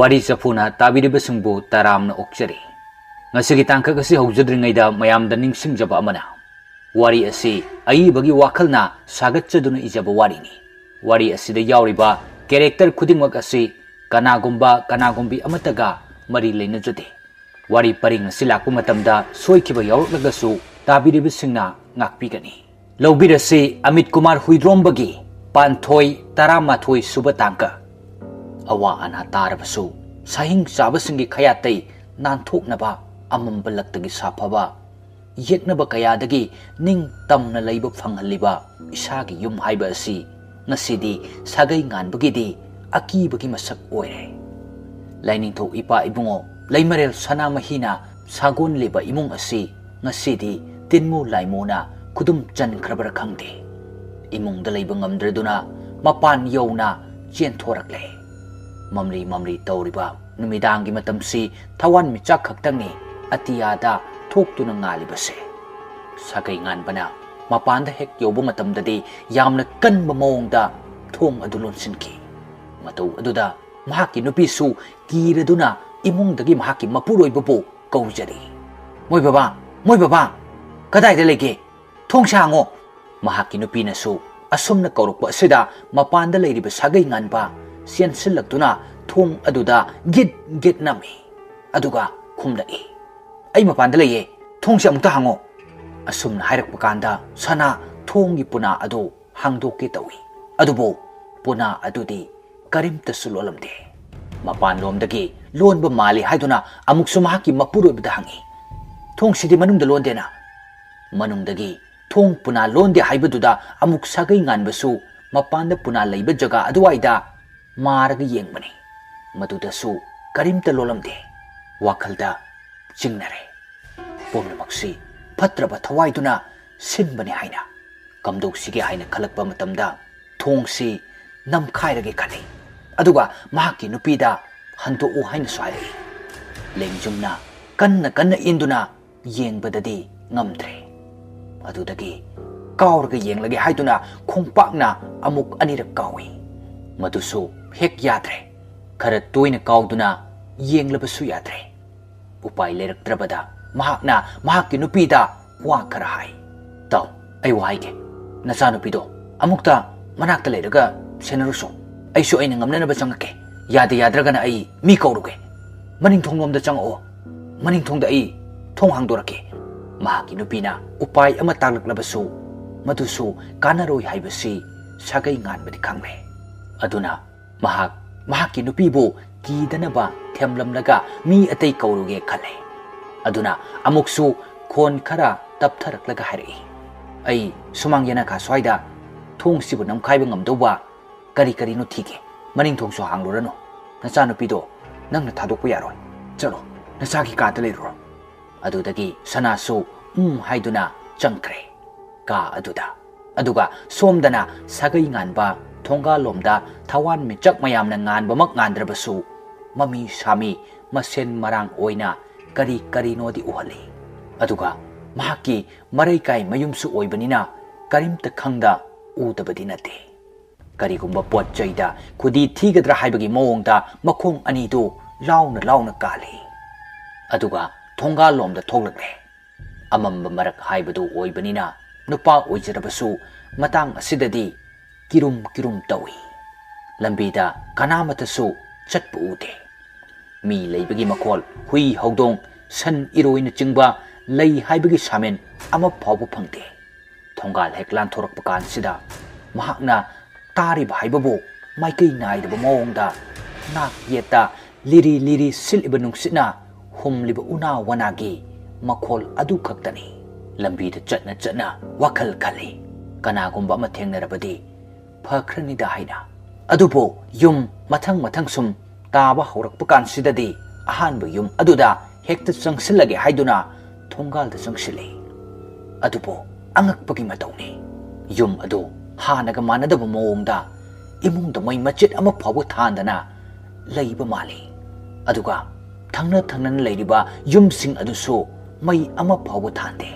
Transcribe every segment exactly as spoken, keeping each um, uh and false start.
ꯋꯥꯔꯤ ꯆꯐꯨꯅ ꯇꯥꯕꯤꯔꯤꯕꯁꯤꯡꯕꯨ ꯇꯔꯥꯝꯅ ꯑꯣꯛꯆꯔꯤ꯫ ꯉꯁꯤꯒꯤ ꯇꯥꯡꯀꯛ ꯑꯁꯤ ꯍꯧꯖꯗ꯭ꯔꯤꯉꯩꯗ ꯃꯌꯥꯝꯗ ꯅꯤꯡꯁꯤꯡꯖꯕ ꯑꯃꯅ, ꯋꯥꯔꯤ ꯑꯁꯤ ꯑꯏꯕꯒꯤ ꯋꯥꯈꯜꯅ ꯁꯥꯒꯠꯆꯗꯨꯅ ꯏꯖꯕ ꯋꯥꯔꯤꯅꯤ꯫ ꯋꯥꯔꯤ ꯑꯁꯤꯗ ꯌꯥꯎꯔꯤꯕ ꯀꯦꯔꯦꯛꯇꯔ ꯈꯨꯗꯤꯡꯃꯛ ꯑꯁꯤ ꯀꯅꯥꯒꯨꯝꯕ ꯀꯅꯥꯒꯨꯝꯕꯤ ꯑꯃꯠꯇꯒ ꯃꯔꯤ ꯂꯩꯅꯖꯗꯦ꯫ ꯋꯥꯔꯤ ꯄꯔꯤꯡ ꯑꯁꯤ ꯂꯥꯛꯄ ꯃꯇꯝꯗ ꯁꯣꯏꯈꯤꯕ ꯌꯥꯎꯔꯛꯂꯒꯁꯨ ꯇꯥꯕꯤꯔꯤꯕꯁꯤꯡꯅ ꯉꯥꯛꯄꯤꯒꯅꯤ꯫ ꯂꯧꯕꯤꯔꯁꯤ ꯑꯃꯤꯠ ꯀꯨꯃꯥꯔ ꯍꯨꯏꯗ꯭ꯔꯣꯝꯕꯒꯤ ꯄꯥꯟꯊꯣꯏ ꯇꯔꯥꯃꯥꯊꯣꯏ ꯁꯨꯕ ꯇꯥꯡꯀꯛ꯫ ꯑꯋꯥ ꯑꯅꯥ ꯇꯥꯔꯕꯁꯨ ꯁꯥꯍꯤꯡ ꯆꯥꯕꯁꯤꯡꯒꯤ ꯈꯌꯥꯠꯇꯩ ꯅꯥꯟꯊꯣꯛꯅꯕ ꯑꯃꯝꯕ ꯂꯛꯇꯒꯤ ꯁꯥꯐꯕ ꯌꯦꯛꯅꯕ ꯀꯌꯥꯗꯒꯤ ꯅꯤꯡ ꯇꯝꯅ ꯂꯩꯕ ꯐꯪꯍꯜꯂꯤꯕ ꯏꯁꯥꯒꯤ ꯌꯨꯝ ꯍꯥꯏꯕ ꯑꯁꯤ ꯉꯁꯤꯗꯤ ꯁꯥꯒꯩ ꯉꯥꯟꯕꯒꯤꯗꯤ ꯑꯀꯤꯕꯒꯤ ꯃꯁꯛ ꯑꯣꯏꯔꯦ꯫ ꯂꯥꯏꯅꯤꯡꯊꯧ ꯏꯄꯥ ꯏꯕꯨꯡꯉꯣ ꯂꯩꯃꯔꯦꯜ ꯁꯅꯥꯃꯍꯤꯅ ꯁꯥꯒꯣꯟꯂꯤꯕ ꯏꯃꯨꯡ ꯑꯁꯤ ꯉꯁꯤꯗꯤ ꯇꯤꯟꯃꯨ ꯂꯥꯏꯃꯨꯅ ꯈꯨꯗꯨꯝ ꯆꯟꯈ꯭ꯔꯕꯔꯥ ꯈꯪꯗꯦ, ꯏꯃꯨꯡꯗ ꯂꯩꯕ ꯉꯝꯗ꯭ꯔꯗꯨꯅ ꯃꯄꯥꯟ ꯌꯧꯅ ꯆꯦꯟꯊꯣꯔꯛꯂꯦ꯫ ꯃꯝꯂꯤ ꯃꯝꯂꯤ ꯇꯧꯔꯤꯕ ꯅꯨꯃꯤꯗꯥꯡꯒꯤ ꯃꯇꯝꯁꯤ ꯊꯋꯥꯟꯃꯤꯆꯥꯛ ꯈꯛꯇꯪꯅꯤ ꯑꯇꯤꯌꯥꯗ ꯊꯣꯛꯇꯨꯅ ꯉꯥꯜꯂꯤꯕꯁꯦ꯫ ꯁꯥꯒꯩ ꯉꯥꯟꯕꯅ ꯃꯄꯥꯟꯗ ꯍꯦꯛ ꯌꯧꯕ ꯃꯇꯝꯗꯗꯤ ꯌꯥꯝꯅ ꯀꯟꯕ ꯃꯑꯣꯡꯗ ꯊꯣꯡ ꯑꯗꯨ ꯂꯣꯟꯁꯤꯟꯈꯤ꯫ ꯃꯇꯧ ꯑꯗꯨꯗ ꯃꯍꯥꯛꯀꯤ ꯅꯨꯄꯤꯁꯨ ꯀꯤꯔꯗꯨꯅ ꯏꯃꯨꯡꯗꯒꯤ ꯃꯍꯥꯛꯀꯤ ꯃꯄꯨꯔꯣꯏꯕꯕꯨ ꯀꯧꯖꯔꯤ꯫ "ꯃꯣꯏ ꯕꯕꯥ, ꯃꯣꯏ ꯕꯕꯥ, ꯀꯗꯥꯏꯗ ꯂꯩꯒꯦ? ꯊꯣꯡꯁꯦ ꯍꯥꯡꯉꯣ!" ꯃꯍꯥꯛꯀꯤ ꯅꯨꯄꯤꯅꯁꯨ ꯑꯁꯨꯝꯅ ꯀꯧꯔꯛꯄ ꯑꯁꯤꯗ ꯃꯄꯥꯟꯗ ꯂꯩꯔꯤꯕ ꯁꯥꯒꯩ ꯉꯥꯟꯕ ꯆꯦꯟꯁꯤꯜꯂꯛꯇꯨꯅ ꯊꯣꯡ ꯑꯗꯨꯗ ꯒꯤꯠ ꯒꯤꯠ ꯅꯝꯃꯤ꯫ ꯑꯗꯨꯒ ꯈꯨꯝꯂꯛꯏ, "ꯑꯩ ꯃꯄꯥꯟꯗ ꯂꯩꯌꯦ, ꯊꯣꯡꯁꯦ ꯑꯃꯨꯛꯇ ꯍꯥꯡꯉꯣ!" ꯑꯁꯨꯝꯅ ꯍꯥꯏꯔꯛꯄ ꯀꯥꯟꯗ ꯁꯅꯥ ꯊꯣꯡꯒꯤ ꯄꯨꯅꯥ ꯑꯗꯨ ꯍꯥꯡꯗꯣꯛꯀꯦ ꯇꯧꯏ꯫ ꯑꯗꯨꯕꯨ ꯄꯨꯅꯥ ꯑꯗꯨꯗꯤ ꯀꯔꯤꯝꯇꯁꯨ ꯂꯣꯜꯂꯝꯗꯦ꯫ ꯃꯄꯥꯟꯂꯣꯝꯗꯒꯤ ꯂꯣꯟꯕ ꯃꯥꯜꯂꯤ ꯍꯥꯏꯗꯨꯅ ꯑꯃꯨꯛꯁꯨ ꯃꯍꯥꯛꯀꯤ ꯃꯄꯨꯔꯣꯏꯕꯗ ꯍꯪꯉꯤ, "ꯊꯣꯡꯁꯤꯗꯤ ꯃꯅꯨꯡꯗ ꯂꯣꯟꯗꯦꯅ?" ꯃꯅꯨꯡꯗꯒꯤ ꯊꯣꯡ ꯄꯨꯅꯥ ꯂꯣꯟꯗꯦ ꯍꯥꯏꯕꯗꯨꯗ ꯑꯃꯨꯛ ꯁꯥꯒꯩ ꯉꯥꯟꯕꯁꯨ ꯃꯄꯥꯟꯗ ꯄꯨꯅꯥ ꯂꯩꯕ ꯖꯒꯥ ꯑꯗꯨꯋꯥꯏꯗ ꯃꯥꯔꯒ ꯌꯦꯡꯕꯅꯤ꯫ ꯃꯗꯨꯗꯁꯨ ꯀꯔꯤꯝꯇ ꯂꯣꯜꯂꯝꯗꯦ꯫ ꯋꯥꯈꯜꯗ ꯆꯤꯡꯅꯔꯦ꯫ ꯄꯨꯝꯅꯃꯛꯁꯤ ꯐꯠꯇ꯭ꯔꯕ ꯊꯋꯥꯏꯗꯨꯅ ꯁꯤꯟꯕꯅꯤ ꯍꯥꯏꯅ꯫ ꯀꯝꯗꯧꯁꯤꯒꯦ ꯍꯥꯏꯅ ꯈꯜꯂꯛꯄ ꯃꯇꯝꯗ ꯊꯣꯡꯁꯤ ꯅꯝꯈꯥꯏꯔꯒꯦ ꯈꯜꯂꯤ꯫ ꯑꯗꯨꯒ ꯃꯍꯥꯛꯀꯤ ꯅꯨꯄꯤꯗ ꯍꯟꯗꯣꯛꯎ ꯍꯥꯏꯅꯁꯨ ꯍꯥꯏꯔꯛꯏ꯫ ꯂꯦꯡꯖꯨꯝꯅ ꯀꯟꯅ ꯀꯟꯅ ꯏꯟꯗꯨꯅ ꯌꯦꯡꯕꯗꯗꯤ ꯉꯝꯗ꯭ꯔꯦ꯫ ꯑꯗꯨꯗꯒꯤ ꯀꯥꯎꯔꯒ ꯌꯦꯡꯂꯒꯦ ꯍꯥꯏꯗꯨꯅ ꯈꯣꯡꯄꯥꯛꯅ ꯑꯃꯨꯛ ꯑꯅꯤꯔꯛ ꯀꯥꯎꯏ꯫ ꯃꯗꯨꯁꯨ ꯍꯦꯛ ꯌꯥꯗ꯭ꯔꯦ꯫ ꯈꯔ ꯇꯣꯏꯅ ꯀꯥꯎꯗꯨꯅ ꯌꯦꯡꯂꯕꯁꯨ ꯌꯥꯗ꯭ꯔꯦ꯫ ꯎꯄꯥꯏ ꯂꯩꯔꯛꯇ꯭ꯔꯕꯗ ꯃꯍꯥꯛꯅ ꯃꯍꯥꯛꯀꯤ ꯅꯨꯄꯤꯗ ꯋꯥ ꯈꯔ ꯍꯥꯏ꯫ "ꯇꯥꯎ, ꯑꯩ ꯋꯥ ꯍꯥꯏꯒꯦ꯫ ꯅꯆꯥꯅꯨꯄꯤꯗꯣ ꯑꯃꯨꯛꯇ ꯃꯅꯥꯛꯇ ꯂꯩꯔꯒ ꯁꯦꯟꯅꯔꯨꯁꯣ꯫ ꯑꯩꯁꯨ ꯑꯩꯅ ꯉꯝꯅꯅꯕ ꯆꯪꯉꯛꯀꯦ꯫ ꯌꯥꯗ ꯌꯥꯗ꯭ꯔꯒꯅ ꯑꯩ ꯃꯤ ꯀꯧꯔꯨꯒꯦ꯫ ꯃꯅꯤꯡ ꯊꯣꯡꯂꯣꯝꯗ ꯆꯪꯉꯛꯑꯣ꯫ ꯃꯅꯤꯡ ꯊꯣꯡꯗ ꯑꯩ ꯊꯣꯡ ꯍꯥꯡꯗꯣꯔꯛꯀꯦ꯫" ꯃꯍꯥꯛꯀꯤ ꯅꯨꯄꯤꯅ ꯎꯄꯥꯏ ꯑꯃ ꯇꯥꯛꯂꯛꯂꯕꯁꯨ ꯃꯗꯨꯁꯨ ꯀꯥꯟꯅꯔꯣꯏ ꯍꯥꯏꯕꯁꯤ ꯁꯥꯒꯩ ꯉꯥꯟꯕꯗꯤ ꯈꯪꯂꯦ꯫ ꯑꯗꯨꯅ ꯃꯍꯥꯛ ꯃꯍꯥꯛꯀꯤ ꯅꯨꯄꯤꯕꯨ ꯀꯤꯗꯅꯕ ꯊꯦꯝꯂꯝꯂꯒ ꯃꯤ ꯑꯇꯩ ꯀꯧꯔꯨꯒꯦ ꯈꯜꯂꯦ꯫ ꯑꯗꯨꯅ ꯑꯃꯨꯛꯁꯨ ꯈꯣꯟ ꯈꯔ ꯇꯞꯊꯔꯛꯂꯒ ꯍꯥꯏꯔꯛꯏ, "ꯑꯩ ꯁꯨꯃꯥꯡ ꯌꯦꯅꯈꯥ ꯁ꯭ꯋꯥꯏꯗ ꯊꯣꯡꯁꯤꯕꯨ ꯅꯝꯈꯥꯏꯕ ꯉꯝꯗꯧꯕ ꯀꯔꯤ ꯀꯔꯤꯅꯣ ꯊꯤꯒꯦ꯫ ꯃꯅꯤꯡ ꯊꯣꯡꯁꯨ ꯍꯥꯡꯂꯨꯔꯅꯨ꯫ ꯅꯆꯥꯅꯨꯄꯤꯗꯣ ꯅꯪꯅ ꯊꯥꯗꯣꯛꯄ ꯌꯥꯔꯣꯏ꯫ ꯆꯠꯂꯣ, ꯅꯆꯥꯒꯤ ꯀꯥꯗ ꯂꯩꯔꯨꯔꯣ꯫" ꯑꯗꯨꯗꯒꯤ ꯁꯅꯥꯁꯨ ꯎꯝ ꯍꯥꯏꯗꯨꯅ ꯆꯪꯈ꯭ꯔꯦ ꯀꯥ ꯑꯗꯨꯗ꯫ ꯑꯗꯨꯒ ꯁꯣꯝꯗꯅ ꯁꯥꯒꯩ ꯉꯥꯟꯕ ꯊꯣꯡꯒꯥꯜꯂꯣꯝꯗ ꯊꯋꯥꯟ ꯃꯤꯆꯛ ꯃꯌꯥꯝꯅ ꯉꯥꯟꯕꯃꯛ ꯉꯥꯟꯗ꯭ꯔꯕꯁꯨ ꯃꯃꯤ ꯁꯥꯃꯤ ꯃꯁꯦꯟ ꯃꯔꯥꯡ ꯑꯣꯏꯅ ꯀꯔꯤ ꯀꯔꯤꯅꯣꯗꯤ ꯎꯍꯜꯂꯤ꯫ ꯑꯗꯨꯒ ꯃꯍꯥꯛꯀꯤ ꯃꯔꯩꯀꯥꯏ ꯃꯌꯨꯝꯁꯨ ꯑꯣꯏꯕꯅꯤꯅ ꯀꯔꯤꯝꯇ ꯈꯪꯗ ꯎꯗꯕꯗꯤ ꯅꯠꯇꯦ꯫ ꯀꯔꯤꯒꯨꯝꯕ ꯄꯣꯠ ꯆꯩꯗ ꯈꯨꯗꯤ ꯊꯤꯒꯗ꯭ꯔꯥ ꯍꯥꯏꯕꯒꯤ ꯃꯑꯣꯡꯗ ꯃꯈꯣꯡ ꯑꯅꯤꯗꯨ ꯂꯥꯎꯅ ꯂꯥꯎꯅ ꯀꯥꯜꯂꯤ꯫ ꯑꯗꯨꯒ ꯊꯣꯡꯒꯥꯜꯂꯣꯝꯗ ꯊꯣꯛꯂꯛꯂꯦ꯫ ꯑꯃꯝꯕ ꯃꯔꯛ ꯍꯥꯏꯕꯗꯨ ꯑꯣꯏꯕꯅꯤꯅ ꯅꯨꯄꯥ ꯑꯣꯏꯖꯔꯕꯁꯨ ꯃꯇꯥꯡ ꯑꯁꯤꯗꯗꯤ ꯀꯤꯔꯨꯝ ꯀꯤꯔꯨꯝ ꯇꯧꯏ꯫ ꯂꯝꯕꯤꯗ ꯀꯅꯥꯃꯠꯇꯁꯨ ꯆꯠꯄ ꯎꯗꯦ꯫ ꯃꯤ ꯂꯩꯕꯒꯤ ꯃꯈꯣꯜ, ꯍꯨꯏ, ꯍꯧꯗꯣꯡ, ꯁꯟ, ꯏꯔꯣꯏꯅꯆꯤꯡꯕ ꯂꯩ ꯍꯥꯏꯕꯒꯤ ꯁꯥꯃꯤꯟ ꯑꯃ ꯐꯥꯎꯕ ꯐꯪꯗꯦ꯫ ꯊꯣꯡꯒꯥꯜ ꯍꯦꯛ ꯂꯥꯟꯊꯣꯔꯛꯄ ꯀꯥꯟꯁꯤꯗ ꯃꯍꯥꯛꯅ ꯇꯥꯔꯤꯕ ꯍꯥꯏꯕꯕꯨ ꯃꯥꯏꯀꯩ ꯅꯥꯏꯗꯕ ꯃꯑꯣꯡꯗ ꯅꯥꯛ ꯌꯦꯠꯇ ꯂꯤꯔꯤ ꯂꯤꯔꯤ ꯁꯤꯠꯂꯤꯕ ꯅꯨꯡꯁꯤꯠꯅ ꯍꯨꯝꯂꯤꯕ ꯎꯅꯥ ꯋꯥꯅꯥꯒꯤ ꯃꯈꯣꯜ ꯑꯗꯨ ꯈꯛꯇꯅꯤ꯫ ꯂꯝꯕꯤꯗ ꯆꯠꯅ ꯆꯠꯅ ꯋꯥꯈꯜ ꯈꯜꯂꯤ, ꯀꯅꯥꯒꯨꯝꯕ ꯑꯃ ꯊꯦꯡꯅꯔꯕꯗꯤ ꯐꯈ꯭ꯔꯅꯤꯗ ꯍꯥꯏꯅ꯫ ꯑꯗꯨꯕꯨ ꯌꯨꯝ ꯃꯊꯪ ꯃꯊꯪ ꯁꯨꯝ ꯇꯥꯕ ꯍꯧꯔꯛꯄ ꯀꯥꯟꯁꯤꯗꯗꯤ ꯑꯍꯥꯟꯕ ꯌꯨꯝ ꯑꯗꯨꯗ ꯍꯦꯛꯇ ꯆꯪꯁꯤꯜꯂꯒꯦ ꯍꯥꯏꯗꯨꯅ ꯊꯣꯡꯒꯥꯜꯗ ꯆꯪꯁꯤꯜꯂꯤ꯫ ꯑꯗꯨꯕꯨ ꯑꯉꯛꯄꯒꯤ ꯃꯇꯧꯅꯤ, ꯌꯨꯝ ꯑꯗꯨ ꯍꯥꯟꯅꯒ ꯃꯥꯟꯅꯗꯕ ꯃꯑꯣꯡꯗ ꯏꯃꯨꯡꯗ ꯃꯩ ꯃꯆꯦꯠ ꯑꯃ ꯐꯥꯎꯕ ꯊꯥꯟꯗꯅ ꯂꯩꯕ ꯃꯥꯜꯂꯤ꯫ ꯑꯗꯨꯒ ꯊꯪꯅ ꯊꯪꯅꯅ ꯂꯩꯔꯤꯕ ꯌꯨꯝꯁꯤꯡ ꯑꯗꯨꯁꯨ ꯃꯩ ꯑꯃ ꯐꯥꯎꯕ ꯊꯥꯟꯗꯦ꯫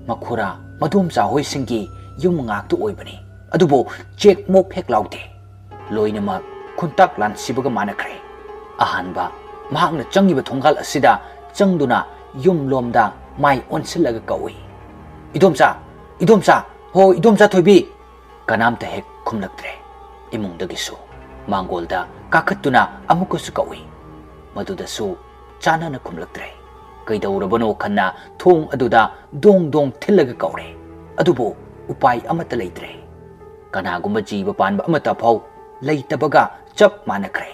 ꯃꯈꯨꯔꯥ ꯃꯗꯣꯝꯆꯥ ꯍꯣꯏꯁꯤꯡꯒꯤ ꯌꯨꯝ ꯉꯥꯛꯇ ꯑꯣꯏꯕꯅꯤ꯫ ꯑꯗꯨꯕꯨ ꯆꯦꯛ ꯃꯣꯞ ꯍꯦꯛ ꯂꯥꯎꯗꯦ꯫ ꯂꯣꯏꯅꯃꯛ ꯈꯨꯟꯇꯥꯛ ꯂꯥꯟꯁꯤꯕꯒ ꯃꯥꯟꯅꯈ꯭ꯔꯦ꯫ ꯑꯍꯥꯟꯕ ꯃꯍꯥꯛꯅ ꯆꯪꯉꯤꯕ ꯊꯣꯡꯒꯥꯜ ꯑꯁꯤꯗ ꯆꯪꯗꯨꯅ ꯌꯨꯝꯂꯣꯝꯗ ꯃꯥꯏ ꯑꯣꯟꯁꯤꯜꯂꯒ ꯀꯧꯏ, "ꯏꯗꯣꯝꯆꯥ, ꯏꯗꯣꯝꯆꯥ, ꯍꯣ ꯏꯗꯣꯝꯆꯥ ꯊꯣꯏꯕꯤ!" ꯀꯅꯥꯝꯇ ꯍꯦꯛ ꯈꯨꯝꯂꯛꯇ꯭ꯔꯦ꯫ ꯏꯃꯨꯡꯗꯒꯤꯁꯨ ꯃꯥꯡꯒꯣꯜꯗ ꯀꯥꯈꯠꯇꯨꯅ ꯑꯃꯨꯛꯀꯁꯨ ꯀꯧꯏ꯫ ꯃꯗꯨꯗꯁꯨ ꯆꯥꯟꯅꯅ ꯈꯨꯝꯂꯛꯇ꯭ꯔꯦ꯫ ꯀꯩꯗꯧꯔꯕꯅꯣ ꯈꯟꯅ ꯊꯣꯡ ꯑꯗꯨꯗ ꯗꯣꯡ ꯗꯣꯡ ꯊꯤꯜꯂꯒ ꯀꯧꯔꯦ꯫ ꯑꯗꯨꯕꯨ ꯎꯄꯥꯏ ꯑꯃꯠꯇ ꯂꯩꯇ꯭ꯔꯦ꯫ ꯀꯅꯥꯒꯨꯝꯕ ꯖꯤꯕ ꯄꯥꯟꯕ ꯑꯃꯠꯇ ꯐꯥꯎ ꯂꯩꯇꯕꯒ ꯆꯞ ꯃꯥꯟꯅꯈ꯭ꯔꯦ꯫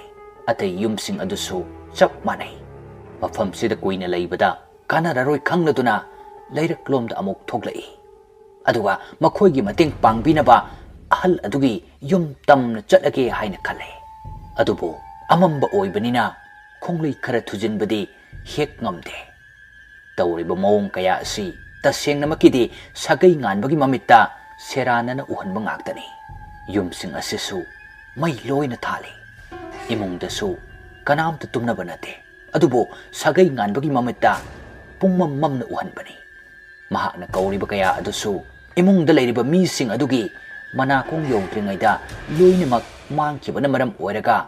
ꯑꯇꯩ ꯌꯨꯝꯁꯤꯡ ꯑꯗꯨꯁꯨ ꯆꯞ ꯃꯥꯟꯅꯩ꯫ ꯃꯐꯝꯁꯤꯗ ꯀꯨꯏꯅ ꯂꯩꯕꯗ ꯀꯥꯟꯅꯔꯔꯣꯏ ꯈꯪꯂꯗꯨꯅ ꯂꯩꯔꯛꯂꯣꯝꯗ ꯑꯃꯨꯛ ꯊꯣꯛꯂꯛꯏ꯫ ꯑꯗꯨꯒ ꯃꯈꯣꯏꯒꯤ ꯃꯇꯦꯡ ꯄꯥꯡꯕꯤꯅꯕ ꯑꯍꯜ ꯑꯗꯨꯒꯤ ꯌꯨꯝ ꯇꯝꯅ ꯆꯠꯂꯒꯦ ꯍꯥꯏꯅ ꯈꯜꯂꯦ꯫ ꯑꯗꯨꯕꯨ ꯑꯃꯝꯕ ꯑꯣꯏꯕꯅꯤꯅ ꯈꯣꯡꯂꯩ ꯈꯔ ꯊꯨꯖꯤꯟꯕꯗꯤ ꯍꯦꯛ ꯉꯝꯗꯦ꯫ ꯇꯧꯔꯤꯕ ꯃꯑꯣꯡ ꯀꯌꯥ ꯑꯁꯤ ꯇꯁꯦꯡꯅꯃꯛꯀꯤꯗꯤ ꯁꯥꯒꯩ ꯉꯥꯟꯕꯒꯤ ꯃꯃꯤꯠꯇ ꯁꯦꯔꯥꯟꯅꯅ ꯎꯍꯟꯕ ꯉꯥꯛꯇꯅꯤ꯫ ꯌꯨꯝꯁꯤꯡ ꯑꯁꯤꯁꯨ ꯃꯩ ꯂꯣꯏꯅ ꯊꯥꯜꯂꯤ꯫ ꯏꯃꯨꯡꯗꯁꯨ ꯀꯅꯥꯝꯇ ꯇꯨꯝꯅꯕ ꯅꯠꯇꯦ꯫ ꯑꯗꯨꯕꯨ ꯁꯥꯒꯩ ꯉꯥꯟꯕꯒꯤ ꯃꯃꯤꯠꯇ ꯄꯨꯡꯃꯝ ꯃꯝꯅ ꯎꯍꯟꯕꯅꯤ꯫ ꯃꯍꯥꯛꯅ ꯀꯧꯔꯤꯕ ꯀꯌꯥ ꯑꯗꯨꯁꯨ ꯏꯃꯨꯡꯗ ꯂꯩꯔꯤꯕ ꯃꯤꯁꯤꯡ ꯑꯗꯨꯒꯤ ꯃꯅꯥꯀꯣꯡ ꯌꯧꯗ꯭ꯔꯤꯉꯩꯗ ꯂꯣꯏꯅꯃꯛ ꯃꯥꯡꯈꯤꯕꯅ ꯃꯔꯝ ꯑꯣꯏꯔꯒ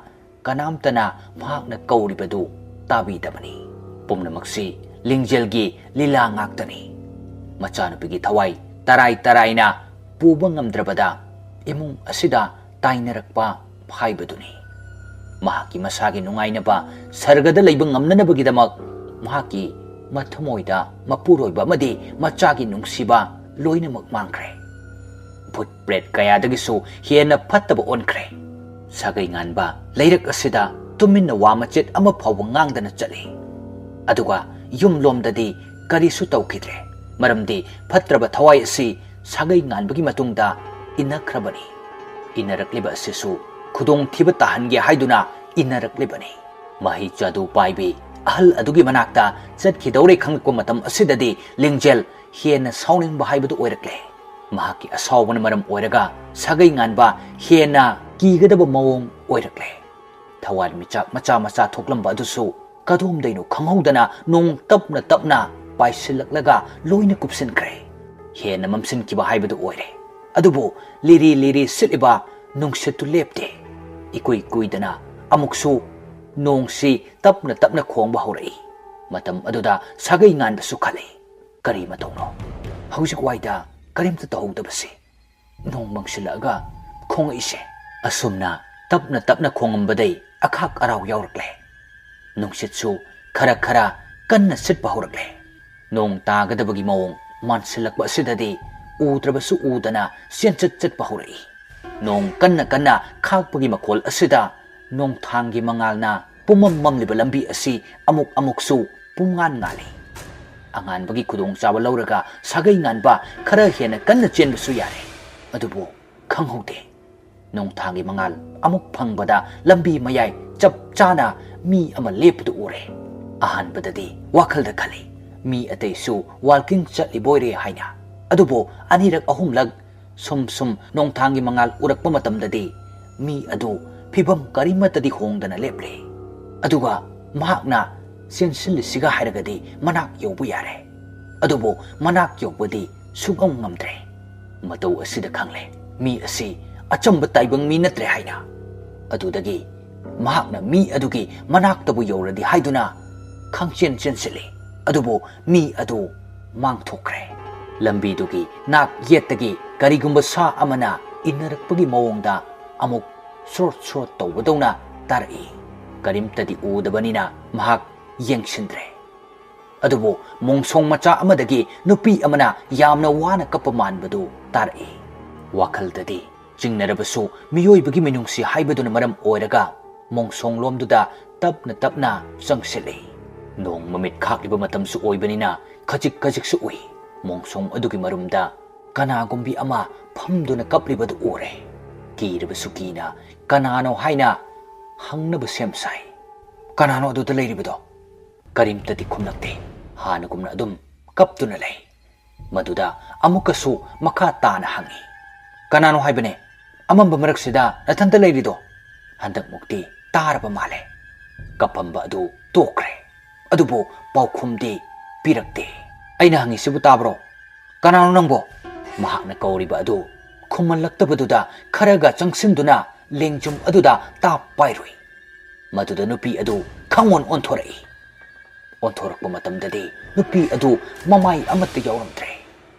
ꯀꯅꯥꯝꯇꯅ ꯃꯍꯥꯛꯅ ꯀꯧꯔꯤꯕꯗꯨ ꯇꯥꯕꯤꯗꯕꯅꯤ꯫ ꯄꯨꯝꯅꯃꯛꯁꯤ ꯂꯤꯡꯖꯦꯜꯒꯤ ꯂꯤꯂꯥ ꯉꯥꯛꯇꯅꯤ꯫ ꯃꯆꯥꯅꯨꯄꯤꯒꯤ ꯊꯋꯥꯏ ꯇꯔꯥꯏ ꯇꯔꯥꯏꯅ ꯄꯨꯕ ꯉꯝꯗ꯭ꯔꯕꯗ ꯏꯃꯨꯡ ꯑꯁꯤꯗ ꯇꯥꯏꯅꯔꯛꯄ ꯍꯥꯏꯕꯗꯨꯅꯤ꯫ ꯃꯍꯥꯛꯀꯤ ꯃꯁꯥꯒꯤ ꯅꯨꯡꯉꯥꯏꯅꯕ ꯁꯔꯒꯗ ꯂꯩꯕ ꯉꯝꯅꯅꯕꯒꯤꯗꯃꯛ ꯃꯍꯥꯛꯀꯤ ꯃꯊꯃꯣꯏꯗ ꯃꯄꯨꯔꯣꯏꯕ ꯑꯃꯗꯤ ꯃꯆꯥꯒꯤ ꯅꯨꯡꯁꯤꯕ ꯂꯣꯏꯅꯃꯛ ꯃꯥꯡꯈ꯭ꯔꯦ꯫ ꯚꯨꯠ ꯄ꯭ꯔꯦꯠ ꯀꯌꯥꯗꯒꯤꯁꯨ ꯍꯦꯟꯅ ꯐꯠꯇꯕ ꯑꯣꯟꯈ꯭ꯔꯦ꯫ ꯁꯥꯒꯩ ꯉꯥꯟꯕ ꯂꯩꯔꯛ ꯑꯁꯤꯗ ꯇꯨꯃꯤꯟꯅ ꯋꯥ ꯃꯆꯦꯠ ꯑꯃ ꯐꯥꯎꯕ ꯉꯥꯡꯗꯅ ꯆꯠꯂꯤ꯫ ꯑꯗꯨꯒ ꯌꯨꯝꯂꯣꯝꯗꯗꯤ ꯀꯔꯤꯁꯨ ꯇꯧꯈꯤꯗ꯭ꯔꯦ꯫ ꯃꯔꯝꯗꯤ ꯐꯠꯇ꯭ꯔꯕ ꯊꯋꯥꯏ ꯑꯁꯤ ꯁꯥꯒꯩ ꯉꯥꯟꯕꯒꯤ ꯃꯇꯨꯡꯗ ꯏꯟꯅꯈ꯭ꯔꯕꯅꯤ꯫ ꯏꯟꯅꯔꯛꯂꯤꯕ ꯑꯁꯤꯁꯨ ꯈꯨꯗꯣꯡꯊꯤꯕ ꯇꯥꯍꯟꯒꯦ ꯍꯥꯏꯗꯨꯅ ꯏꯟꯅꯔꯛꯂꯤꯕꯅꯤ꯫ ꯃꯍꯩ ꯆꯥꯗꯨ ꯄꯥꯏꯕꯤ ꯑꯍꯜ ꯑꯗꯨꯒꯤ ꯃꯅꯥꯛꯇ ꯆꯠꯈꯤꯗꯧꯔꯦ ꯈꯪꯂꯛꯄ ꯃꯇꯝ ꯑꯁꯤꯗꯗꯤ ꯂꯤꯡꯖꯦꯜ ꯍꯦꯟꯅ ꯁꯥꯎꯅꯤꯡꯕ ꯍꯥꯏꯕꯗꯨ ꯑꯣꯏꯔꯛꯂꯦ꯫ ꯃꯍꯥꯛꯀꯤ ꯑꯁꯥꯎꯕꯅ ꯃꯔꯝ ꯑꯣꯏꯔꯒ ꯁꯥꯒꯩ ꯉꯥꯟꯕ ꯍꯦꯟꯅ ꯀꯤꯒꯗꯕ ꯃꯑꯣꯡ ꯑꯣꯏꯔꯛꯂꯦ꯫ ꯊꯋꯥꯟꯃꯤꯆꯥꯛ ꯃꯆꯥ ꯃꯆꯥ ꯊꯣꯛꯂꯝꯕ ꯑꯗꯨꯁꯨ ꯀꯗꯣꯝꯗꯩꯅꯣ ꯈꯪꯍꯧꯗꯅ ꯅꯣꯡ ꯇꯞꯅ ꯇꯞꯅ ꯄꯥꯏꯁꯤꯜꯂꯛꯂꯒ ꯂꯣꯏꯅ ꯀꯨꯞꯁꯤꯟꯈ꯭ꯔꯦ꯫ ꯍꯦꯟꯅ ꯃꯝꯁꯤꯟꯈꯤꯕ ꯍꯥꯏꯕꯗꯨ ꯑꯣꯏꯔꯦ꯫ ꯑꯗꯨꯕꯨ ꯂꯤꯔꯤ ꯂꯤꯔꯤ ꯁꯤꯠꯂꯤꯕ ꯅꯨꯡꯁꯤꯠꯇꯨ ꯂꯦꯞꯇꯦ꯫ ꯏꯀꯨꯏ ꯀꯨꯏꯗꯅ ꯑꯃꯨꯛꯁꯨ ꯅꯣꯡꯁꯤ ꯇꯞꯅ ꯇꯞꯅ ꯈꯣꯡꯕ ꯍꯧꯔꯛꯏ꯫ ꯃꯇꯝ ꯑꯗꯨꯗ ꯁꯥꯒꯩ ꯉꯥꯟꯕꯁꯨ ꯈꯜꯂꯤ, "ꯀꯔꯤ ꯃꯇꯧꯅꯣ ꯍꯧꯖꯤꯛ ꯋꯥꯏꯗ ꯀꯔꯤꯝꯇ ꯇꯧꯍꯧꯗꯕꯁꯤ? ꯅꯣꯡ ꯃꯪꯁꯤꯜꯂꯛꯑꯒ ꯈꯣꯡꯉꯛꯏꯁꯦ?" ꯑꯁꯨꯝꯅ ꯇꯞꯅ ꯇꯞꯅ ꯈꯣꯡꯉꯝꯕꯗꯩ ꯑꯈꯥꯛ ꯑꯔꯥꯎ ꯌꯥꯎꯔꯛꯂꯦ꯫ ꯅꯨꯡꯁꯤꯠꯁꯨ ꯈꯔ ꯈꯔ ꯀꯟꯅ ꯁꯤꯠꯄ ꯍꯧꯔꯛꯂꯦ꯫ ꯅꯣꯡ ꯇꯥꯒꯗꯕꯒꯤ ꯃꯑꯣꯡ ꯃꯥꯟꯁꯤꯜꯂꯛꯄ ꯑꯁꯤꯗꯗꯤ ꯎꯗ꯭ꯔꯕꯁꯨ ꯎꯗꯅ ꯆꯦꯟꯆꯠ ꯆꯠꯄ ꯍꯧꯔꯛꯏ꯫ ꯅꯣꯡ ꯀꯟꯅ ꯀꯟꯅ ꯈꯥꯛꯄꯒꯤ ꯃꯈꯣꯜ ꯑꯁꯤꯗ ꯅꯣꯡꯊꯥꯡꯒꯤ ꯃꯉꯥꯜꯅ ꯄꯨꯝꯃꯝ ꯃꯝꯂꯤꯕ ꯂꯝꯕꯤ ꯑꯁꯤ ꯑꯃꯨꯛ ꯑꯃꯨꯛꯁꯨ ꯄꯨꯡꯉꯥꯟ ꯉꯥꯜꯂꯤ꯫ ꯑꯉꯥꯟꯕꯒꯤ ꯈꯨꯗꯣꯡꯆꯥꯕ ꯂꯧꯔꯒ ꯁꯥꯒꯩ ꯉꯥꯟꯕ ꯈꯔ ꯍꯦꯟꯅ ꯀꯟꯅ ꯆꯦꯟꯕꯁꯨ ꯌꯥꯔꯦ꯫ ꯑꯗꯨꯕꯨ ꯈꯪꯍꯧꯗꯦ꯫ ꯅꯣꯡꯊꯥꯡꯒꯤ ꯃꯉꯥꯜ ꯑꯃꯨꯛ ꯐꯪꯕꯗ ꯂꯝꯕꯤ ꯃꯌꯥꯏ ꯆꯞ ꯆꯥꯅ ꯃꯤ ꯑꯃ ꯂꯦꯞꯄꯗꯨ ꯎꯔꯦ꯫ ꯑꯍꯥꯟꯕꯗꯗꯤ ꯋꯥꯈꯜꯗ ꯈꯜꯂꯤ, "ꯃꯤ ꯑꯇꯩꯁꯨ ꯋꯥꯜꯀꯤꯡ ꯆꯠꯂꯤꯕꯣꯏꯔꯦ" ꯍꯥꯏꯅ꯫ ꯑꯗꯨꯕꯨ ꯑꯅꯤꯔꯛ ꯑꯍꯨꯝꯂꯛ ꯁꯨꯝ ꯁꯨꯝ ꯅꯣꯡꯊꯥꯡꯒꯤ ꯃꯉꯥꯜ ꯎꯔꯛꯄ ꯃꯇꯝꯗꯗꯤ ꯃꯤ ꯑꯗꯨ ꯐꯤꯕꯝ ꯀꯔꯤꯃꯠꯇꯗꯤ ꯍꯣꯡꯗꯅ ꯂꯦꯞꯂꯦ꯫ ꯑꯗꯨꯒ ꯃꯍꯥꯛꯅ ꯆꯦꯟꯁꯤꯜꯂꯤꯁꯤꯒ ꯍꯥꯏꯔꯒꯗꯤ ꯃꯅꯥꯛ ꯌꯧꯕ ꯌꯥꯔꯦ꯫ ꯑꯗꯨꯕꯨ ꯃꯅꯥꯛ ꯌꯧꯕꯗꯤ ꯁꯨꯛꯉꯝ ꯉꯝꯗ꯭ꯔꯦ꯫ ꯃꯇꯧ ꯑꯁꯤꯗ ꯈꯪꯂꯦ, ꯃꯤ ꯑꯁꯤ ꯑꯆꯝꯕ ꯇꯥꯏꯕꯪ ꯃꯤ ꯅꯠꯇ꯭ꯔꯦ ꯍꯥꯏꯅ꯫ ꯑꯗꯨꯗꯒꯤ ꯃꯍꯥꯛꯅ ꯃꯤ ꯑꯗꯨꯒꯤ ꯃꯅꯥꯛꯇꯕꯨ ꯌꯧꯔꯗꯤ ꯍꯥꯏꯗꯨꯅ ꯈꯪꯆꯦꯟ ꯆꯦꯟꯁꯤꯜꯂꯤ꯫ ꯑꯗꯨꯕꯨ ꯃꯤ ꯑꯗꯨ ꯃꯥꯡꯊꯣꯛꯈ꯭ꯔꯦ꯫ ꯂꯝꯕꯤꯗꯨꯒꯤ ꯅꯥꯛ ꯌꯦꯠꯇꯒꯤ ꯀꯔꯤꯒꯨꯝꯕ ꯁꯥ ꯑꯃꯅ ꯏꯟꯅꯔꯛꯄꯒꯤ ꯃꯑꯣꯡꯗ ꯑꯃꯨꯛ ꯁ꯭ꯔꯣꯠ ꯁ꯭ꯔꯣꯠ ꯇꯧꯕꯗꯧꯅ ꯇꯥꯔꯛꯏ꯫ ꯀꯔꯤꯝꯇꯗꯤ ꯎꯗꯕꯅꯤꯅ ꯃꯍꯥꯛ ꯌꯦꯡꯁꯤꯟꯗ꯭ꯔꯦ꯫ ꯑꯗꯨꯕꯨ ꯃꯣꯡꯁꯣꯡ ꯃꯆꯥ ꯑꯃꯗꯒꯤ ꯅꯨꯄꯤ ꯑꯃꯅ ꯌꯥꯝꯅ ꯋꯥꯅ ꯀꯞꯄ ꯃꯥꯟꯕꯗꯨ ꯇꯥꯔꯛꯏ꯫ ꯋꯥꯈꯜꯗꯗꯤ ꯆꯤꯡꯅꯔꯕꯁꯨ ꯃꯤꯑꯣꯏꯕꯒꯤ ꯃꯤꯅꯨꯡꯁꯤ ꯍꯥꯏꯕꯗꯨꯅ ꯃꯔꯝ ꯑꯣꯏꯔꯒ ꯃꯣꯡꯁꯣꯡꯂꯣꯝꯗꯨꯗ ꯇꯞꯅ ꯇꯞꯅ ꯆꯪꯁꯤꯜꯂꯤ꯫ ꯅꯣꯡ ꯃꯃꯤꯠ ꯈꯥꯛꯂꯤꯕ ꯃꯇꯝꯁꯨ ꯑꯣꯏꯕꯅꯤꯅ ꯈꯖꯤꯛ ꯈꯖꯤꯛꯁꯨ ꯎꯏ꯫ ꯃꯣꯡꯁꯣꯡ ꯑꯗꯨꯒꯤ ꯃꯔꯨꯝꯗ ꯀꯅꯥꯒꯨꯝꯕꯤ ꯑꯃ ꯐꯝꯗꯨꯅ ꯀꯞꯂꯤꯕꯗꯨ ꯎꯔꯦ꯫ ꯀꯤꯔꯕꯁꯨ ꯀꯤꯅ ꯀꯅꯥꯅꯣ ꯍꯥꯏꯅ ꯍꯪꯅꯕ ꯁꯦꯝ ꯁꯥꯏ꯫ "ꯀꯅꯥꯅꯣ ꯑꯗꯨꯗ ꯂꯩꯔꯤꯕꯗꯣ?" ꯀꯔꯤꯝꯇꯗꯤ ꯈꯨꯝꯂꯛꯇꯦ꯫ ꯍꯥꯟꯅꯒꯨꯝꯅ ꯑꯗꯨꯝ ꯀꯞꯇꯨꯅ ꯂꯩ꯫ ꯃꯗꯨꯗ ꯑꯃꯨꯛꯀꯁꯨ ꯃꯈꯥ ꯇꯥꯅ ꯍꯪꯉꯤ, "ꯀꯅꯥꯅꯣ ꯍꯥꯏꯕꯅꯦ ꯑꯃꯝꯕ ꯃꯔꯛꯁꯤꯗ ꯅꯊꯟꯇ ꯂꯩꯔꯤꯗꯣ?" ꯍꯟꯗꯛꯃꯨꯛꯇꯤ ꯇꯥꯔꯕ ꯃꯥꯜꯂꯦ꯫ ꯀꯞꯄꯝꯕ ꯑꯗꯨ ꯇꯣꯛꯈ꯭ꯔꯦ꯫ ꯑꯗꯨꯕꯨ ꯄꯥꯎꯈꯨꯝꯗꯤ ꯄꯤꯔꯛꯇꯦ꯫ "ꯑꯩꯅ ꯍꯪꯉꯤꯁꯤꯕꯨ ꯇꯥꯕ꯭ꯔꯣ? ꯀꯅꯥꯅꯣ ꯅꯪꯕꯣ?" ꯃꯍꯥꯛꯅ ꯀꯧꯔꯤꯕ ꯑꯗꯨ ꯈꯨꯝꯍꯜꯂꯛꯇꯕꯗꯨꯗ ꯈꯔꯒ ꯆꯪꯁꯤꯟꯗꯨꯅ ꯂꯦꯡꯖꯨꯝ ꯑꯗꯨꯗ ꯇꯥꯞ ꯄꯥꯏꯔꯨꯏ꯫ ꯃꯗꯨꯗ ꯅꯨꯄꯤ ꯑꯗꯨ ꯈꯪꯑꯣꯟ ꯑꯣꯟꯊꯣꯔꯛꯏ꯫ ꯑꯣꯟꯊꯣꯔꯛꯄ ꯃꯇꯝꯗꯗꯤ ꯅꯨꯄꯤ ꯑꯗꯨ ꯃꯃꯥꯏ ꯑꯃꯠꯇ ꯌꯥꯎꯔꯝꯗ꯭ꯔꯦ꯫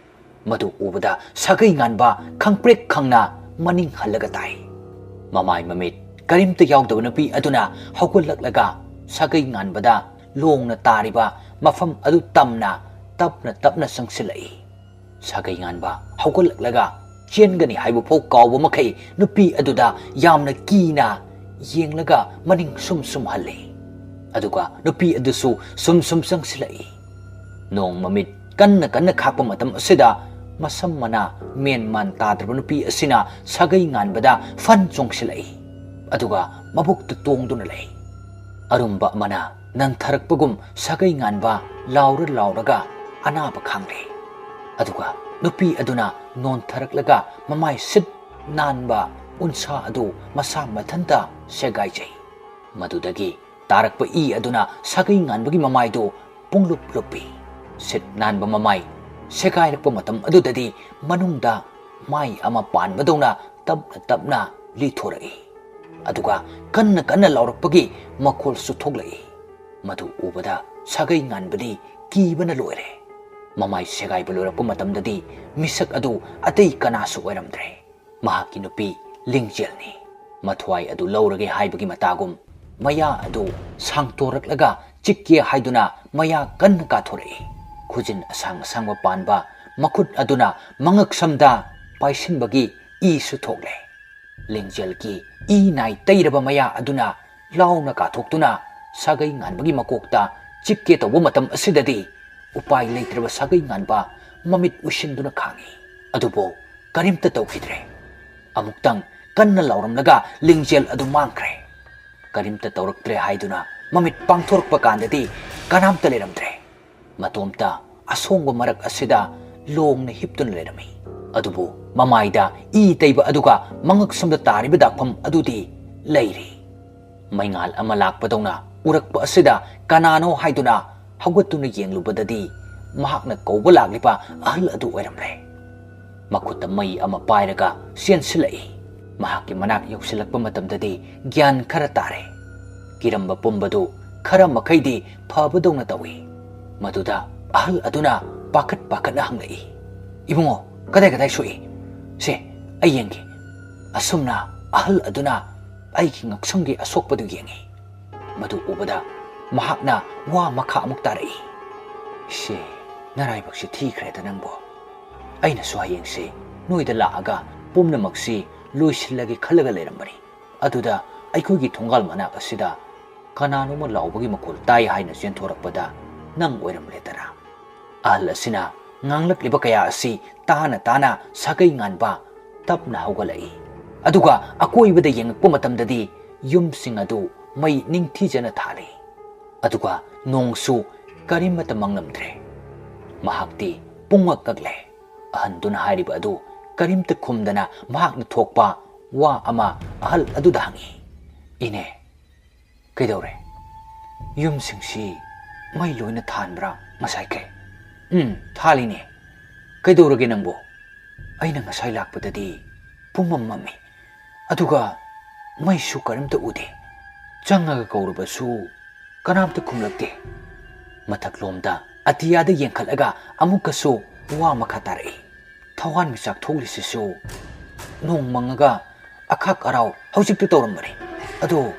ꯃꯗꯨ ꯎꯕꯗ ꯁꯥꯒꯩ ꯉꯥꯟꯕ ꯈꯪꯄ꯭ꯔꯦꯛ ꯈꯪꯅ ꯃꯅꯤꯡ ꯍꯜꯂꯒ ꯇꯥꯏ꯫ ꯃꯃꯥꯏ ꯃꯃꯤꯠ ꯀꯔꯤꯝꯇ ꯌꯥꯎꯗꯕ ꯅꯨꯄꯤ ꯑꯗꯨꯅ ꯍꯧꯒꯠꯂꯛꯂꯒ ꯁꯥꯒꯩ ꯉꯥꯟꯕꯗ ꯂꯣꯡꯅ ꯇꯥꯔꯤꯕ ꯃꯐꯝ ꯑꯗꯨ ꯇꯝꯅ ꯇꯞꯅ ꯇꯞꯅ ꯆꯪꯁꯤꯜꯂꯛꯏ꯫ ꯁꯥꯒꯩ ꯉꯥꯟꯕ ꯍꯧꯒꯠꯂꯛꯂꯒ ꯆꯦꯟꯒꯅꯤ ꯍꯥꯏꯕ ꯐꯥꯎ ꯀꯥꯎꯕ ꯃꯈꯩ ꯅꯨꯄꯤ ꯑꯗꯨꯗ ꯌꯥꯝꯅ ꯀꯤꯅ ꯌꯦꯡꯂꯒ ꯃꯅꯤꯡ ꯁꯨꯝ ꯁꯨꯝ ꯍꯜꯂꯤ꯫ ꯑꯗꯨꯒ ꯅꯨꯄꯤ ꯑꯗꯨꯁꯨ ꯁꯨꯝ ꯁꯨꯝ ꯆꯪꯁꯤꯜꯂꯛꯏ꯫ ꯅꯣꯡ ꯃꯃꯤꯠ ꯀꯟꯅ ꯀꯟꯅ ꯈꯥꯛꯄ ꯃꯇꯝ ꯑꯁꯤꯗ ꯃꯁꯝ ꯃꯅꯥ ꯃꯦꯟ ꯃꯥꯟ ꯇꯥꯗ꯭ꯔꯕ ꯅꯨꯄꯤ ꯑꯁꯤꯅ ꯁꯥꯒꯩ ꯉꯥꯟꯕꯗ ꯐꯟ ꯆꯣꯡꯁꯤꯜꯂꯛꯏ꯫ ꯑꯗꯨꯒ ꯃꯕꯨꯛꯇ ꯇꯣꯡꯗꯨꯅ ꯂꯩ꯫ ꯑꯔꯨꯝꯕ ꯑꯃꯅ ꯅꯟꯊꯔꯛꯄꯒꯨꯝ ꯁꯥꯒꯩ ꯉꯥꯟꯕ ꯂꯥꯎꯔ ꯂꯥꯎꯔꯒ ꯑꯅꯥꯕ ꯈꯥꯡꯂꯦ꯫ ꯑꯗꯨꯒ ꯅꯨꯄꯤ ꯑꯗꯨꯅ ꯅꯣꯟꯊꯔꯛꯂꯒ ꯃꯃꯥꯏ ꯁꯤꯠ ꯅꯥꯟꯕ ꯎꯟꯁꯥ ꯑꯗꯨ ꯃꯁꯥ ꯃꯊꯟꯇ ꯁꯦꯒꯥꯏꯖꯩ꯫ ꯃꯗꯨꯗꯒꯤ ꯇꯥꯔꯛꯄ ꯏ ꯑꯗꯨꯅ ꯁꯥꯒꯩ ꯉꯥꯟꯕꯒꯤ ꯃꯃꯥꯏꯗꯨ ꯄꯨꯡꯂꯨꯞ ꯂꯨꯞꯄꯤ꯫ ꯁꯤꯠ ꯅꯥꯟꯕ ꯃꯃꯥꯏ ꯁꯦꯒꯥꯏꯔꯛꯄ ꯃꯇꯝ ꯑꯗꯨꯗꯗꯤ ꯃꯅꯨꯡꯗ ꯃꯥꯏ ꯑꯃ ꯄꯥꯟꯕꯗꯧꯅ ꯇꯞꯅ ꯇꯞꯅ ꯂꯤꯊꯣꯔꯛꯏ꯫ ꯑꯗꯨꯒ ꯀꯟꯅ ꯀꯟꯅ ꯂꯥꯎꯔꯛꯄꯒꯤ ꯃꯈꯣꯜꯁꯨ ꯊꯣꯛꯂꯛꯏ꯫ ꯃꯗꯨ ꯎꯕꯗ ꯁꯥꯒꯩ ꯉꯥꯟꯕꯗꯤ ꯀꯤꯕꯅ ꯂꯣꯏꯔꯦ꯫ ꯃꯃꯥꯏ ꯁꯦꯒꯥꯏꯕ ꯂꯣꯏꯔꯛꯄ ꯃꯇꯝꯗꯗꯤ ꯃꯤꯁꯛ ꯑꯗꯨ ꯑꯇꯩ ꯀꯅꯥꯁꯨ ꯑꯣꯏꯔꯝꯗ꯭ꯔꯦ꯫ ꯃꯍꯥꯛꯀꯤ ꯅꯨꯄꯤ ꯂꯤꯡꯖꯦꯜꯅꯤ꯫ ꯃꯊ꯭ꯋꯥꯏ ꯑꯗꯨ ꯂꯧꯔꯒꯦ ꯍꯥꯏꯕꯒꯤ ꯃꯇꯥꯒꯨꯝ ꯃꯌꯥ ꯑꯗꯨ ꯁꯥꯡꯇꯣꯔꯛꯂꯒ ꯆꯤꯛꯀꯦ ꯍꯥꯏꯗꯨꯅ ꯃꯌꯥ ꯀꯟꯅ ꯀꯥꯊꯣꯔꯛꯏ꯫ ꯈꯨꯖꯤꯟ ꯑꯁꯥꯡ ꯑꯁꯥꯡꯕ ꯄꯥꯟꯕ ꯃꯈꯨꯠ ꯑꯗꯨꯅ ꯃꯉꯛꯁꯝꯗ ꯄꯥꯏꯁꯤꯟꯕꯒꯤ ꯏꯁꯨ ꯊꯣꯛꯂꯦ꯫ ꯂꯤꯡꯖꯦꯜꯒꯤ ꯏ ꯅꯥꯏ ꯇꯩꯔꯕ ꯃꯌꯥ ꯑꯗꯨꯅ ꯂꯥꯎꯅ ꯀꯥꯊꯣꯛꯇꯨꯅ ꯁꯥꯒꯩ ꯉꯥꯟꯕꯒꯤ ꯃꯀꯣꯛꯇ ꯆꯤꯛꯀꯦ ꯇꯧꯕ ꯃꯇꯝ ꯑꯁꯤꯗꯗꯤ ꯎꯄꯥꯏ ꯂꯩꯇ꯭ꯔꯕ ꯁꯥꯒꯩ ꯉꯥꯟꯕ ꯃꯃꯤꯠ ꯎꯏꯁꯤꯟꯗꯨꯅ ꯈꯥꯡꯉꯤ꯫ ꯑꯗꯨꯕꯨ ꯀꯔꯤꯝꯇ ꯇꯧꯈꯤꯗ꯭ꯔꯦ꯫ ꯑꯃꯨꯛꯇꯪ ꯀꯟꯅ ꯂꯥꯎꯔꯝꯂꯒ ꯂꯤꯡꯖꯦꯜ ꯑꯗꯨ ꯃꯥꯡꯈ꯭ꯔꯦ꯫ ꯀꯔꯤꯝꯇ ꯇꯧꯔꯛꯇ꯭ꯔꯦ ꯍꯥꯏꯗꯨꯅ ꯃꯃꯤꯠ ꯄꯥꯡꯊꯣꯔꯛꯄ ꯀꯥꯟꯗꯗꯤ ꯀꯅꯥꯝꯇ ꯂꯩꯔꯝꯗ꯭ꯔꯦ꯫ ꯃꯇꯣꯝꯇ ꯑꯁꯣꯡꯕ ꯃꯔꯛ ꯑꯁꯤꯗ ꯂꯣꯡꯅ ꯍꯤꯞꯇꯨꯅ ꯂꯩꯔꯝꯃꯤ꯫ ꯑꯗꯨꯕꯨ ꯃꯃꯥꯏꯗ ꯏ ꯇꯩꯕ ꯑꯗꯨꯒ ꯃꯉꯛꯁꯝꯗ ꯇꯥꯔꯤꯕ ꯗꯥꯛꯐꯝ ꯑꯗꯨꯗꯤ ꯂꯩꯔꯤ꯫ ꯃꯩꯉꯥꯜ ꯑꯃ ꯂꯥꯛꯄꯗꯧꯅ ꯎꯔꯛꯄ ꯑꯁꯤꯗ ꯀꯅꯥꯅꯣ ꯍꯥꯏꯗꯨꯅ ꯍꯧꯒꯠꯇꯨꯅ ꯌꯦꯡꯂꯨꯕꯗꯗꯤ ꯃꯍꯥꯛꯅ ꯀꯧꯕ ꯂꯥꯛꯂꯤꯕ ꯑꯍꯜ ꯑꯗꯨ ꯑꯣꯏꯔꯝꯂꯦ꯫ ꯃꯈꯨꯠꯇ ꯃꯩ ꯑꯃ ꯄꯥꯏꯔꯒ ꯆꯦꯟꯁꯤꯜꯂꯛꯏ꯫ ꯃꯍꯥꯛꯀꯤ ꯃꯅꯥꯛ ꯌꯧꯁꯤꯜꯂꯛꯄ ꯃꯇꯝꯗꯗꯤ ꯒ꯭ꯌꯥꯟ ꯈꯔ ꯇꯥꯔꯦ꯫ ꯀꯤꯔꯝꯕ ꯄꯨꯝꯕꯗꯨ ꯈꯔ ꯃꯈꯩꯗꯤ ꯐꯕꯗꯧꯅ ꯇꯧꯏ꯫ ꯃꯗꯨꯗ ꯑꯍꯜ ꯑꯗꯨꯅ ꯄꯥꯈꯠ ꯄꯥꯈꯠꯅ ꯍꯪꯂꯛꯏ, "ꯏꯕꯨꯡꯉꯣ, ꯀꯗꯥꯏ ꯀꯗꯥꯏ ꯁꯣꯛꯏ? ꯁꯦ, ꯑꯩ ꯌꯦꯡꯒꯦ꯫" ꯑꯁꯨꯝꯅ ꯑꯍꯜ ꯑꯗꯨꯅ ꯑꯩꯒꯤ ꯉꯛꯁꯝꯒꯤ ꯑꯁꯣꯛꯄꯗꯨ ꯌꯦꯡꯏ꯫ ꯃꯗꯨ ꯎꯕꯗ ꯃꯍꯥꯛꯅ ꯋꯥ ꯃꯈꯥ ꯑꯃꯨꯛ ꯇꯥꯔꯛꯏ, "ꯏꯁꯦ, ꯅꯔꯥꯏꯕꯛꯁꯤ ꯊꯤꯈ꯭ꯔꯦꯗ ꯅꯪꯕꯣ꯫ ꯑꯩꯅꯁꯨ ꯍꯌꯦꯡꯁꯦ ꯅꯣꯏꯗ ꯂꯥꯛꯑꯒ ꯄꯨꯝꯅꯃꯛꯁꯤ ꯂꯣꯏꯁꯤꯜꯂꯒꯦ ꯈꯜꯂꯒ ꯂꯩꯔꯝꯕꯅꯤ꯫ ꯑꯗꯨꯗ ꯑꯩꯈꯣꯏꯒꯤ ꯊꯣꯡꯒꯥꯜ ꯃꯅꯥꯛ ꯑꯁꯤꯗ ꯀꯅꯥꯅꯣꯝꯃ ꯂꯥꯎꯕꯒꯤ ꯃꯈꯣꯜ ꯇꯥꯏ ꯍꯥꯏꯅ ꯆꯦꯟꯊꯣꯔꯛꯄꯗ ꯅꯪ ꯑꯣꯏꯔꯝꯂꯦꯗꯅ꯫" ꯑꯍꯜ ꯑꯁꯤꯅ ꯉꯥꯡꯂꯛꯂꯤꯕ ꯀꯌꯥ ꯑꯁꯤ ꯇꯥꯅ ꯇꯥꯅ ꯁꯥꯒꯩ ꯉꯥꯟꯕ ꯇꯞꯅ ꯍꯧꯒꯠꯂꯛꯏ꯫ ꯑꯗꯨꯒ ꯑꯀꯣꯏꯕꯗ ꯌꯦꯡꯉꯛꯄ ꯃꯇꯝꯗꯗꯤ ꯌꯨꯝꯁꯤꯡ ꯑꯗꯨ ꯃꯩ ꯅꯤꯡꯊꯤꯖꯅ ꯊꯥꯜꯂꯤ꯫ ꯑꯗꯨꯒ ꯅꯣꯡꯁꯨ ꯀꯔꯤꯃꯠꯇ ꯃꯪꯂꯝꯗ꯭ꯔꯦ꯫ ꯃꯍꯥꯛꯇꯤ ꯄꯨꯡꯉꯛ ꯀꯛꯂꯦ꯫ ꯑꯍꯟꯗꯨꯅ ꯍꯥꯏꯔꯤꯕ ꯑꯗꯨ ꯀꯔꯤꯝꯇ ꯈꯨꯝꯗꯅ ꯃꯍꯥꯛꯅ ꯊꯣꯛꯄ ꯋꯥ ꯑꯃ ꯑꯍꯜ ꯑꯗꯨꯗ ꯍꯪꯉꯤ, "ꯏꯅꯦ, ꯀꯩꯗꯧꯔꯦ? ꯌꯨꯝꯁꯤꯡꯁꯤ ꯃꯩ ꯂꯣꯏꯅ ꯊꯥꯟꯕ꯭ꯔꯥ ꯉꯁꯥꯏꯈꯩ?" "ꯎꯝ, ꯊꯥꯜꯂꯤꯅꯦ꯫ ꯀꯩꯗꯧꯔꯒꯦ ꯅꯪꯕꯣ? ꯑꯩꯅ ꯉꯁꯥꯏ ꯂꯥꯛꯄꯗꯗꯤ ꯄꯨꯝꯃꯝ ꯃꯝꯃꯤ꯫ ꯑꯗꯨꯒ ꯃꯩꯁꯨ ꯀꯔꯤꯝꯇ ꯎꯗꯦ꯫ ꯆꯪꯉꯒ ꯀꯧꯔꯕꯁꯨ ꯀꯅꯥꯝꯇ ꯈꯨꯝꯂꯛꯇꯦ꯫" ꯃꯊꯛꯂꯣꯝꯗ ꯑꯇꯤꯌꯥꯗ ꯌꯦꯡꯈꯠꯂꯒ ꯑꯃꯨꯛꯀꯁꯨ ꯋꯥ ꯃꯈꯥ ꯇꯥꯔꯛꯏ꯫ "ꯊꯋꯥꯟꯃꯤꯆꯥꯛ ꯊꯣꯛꯂꯤꯁꯤꯁꯨ ꯅꯣꯡ ꯃꯪꯉꯒ ꯑꯈꯥꯛ ꯑꯔꯥꯎ ꯍꯧꯖꯤꯛꯇ ꯇꯧꯔꯝꯕꯅꯤ꯫ ꯑꯗꯣ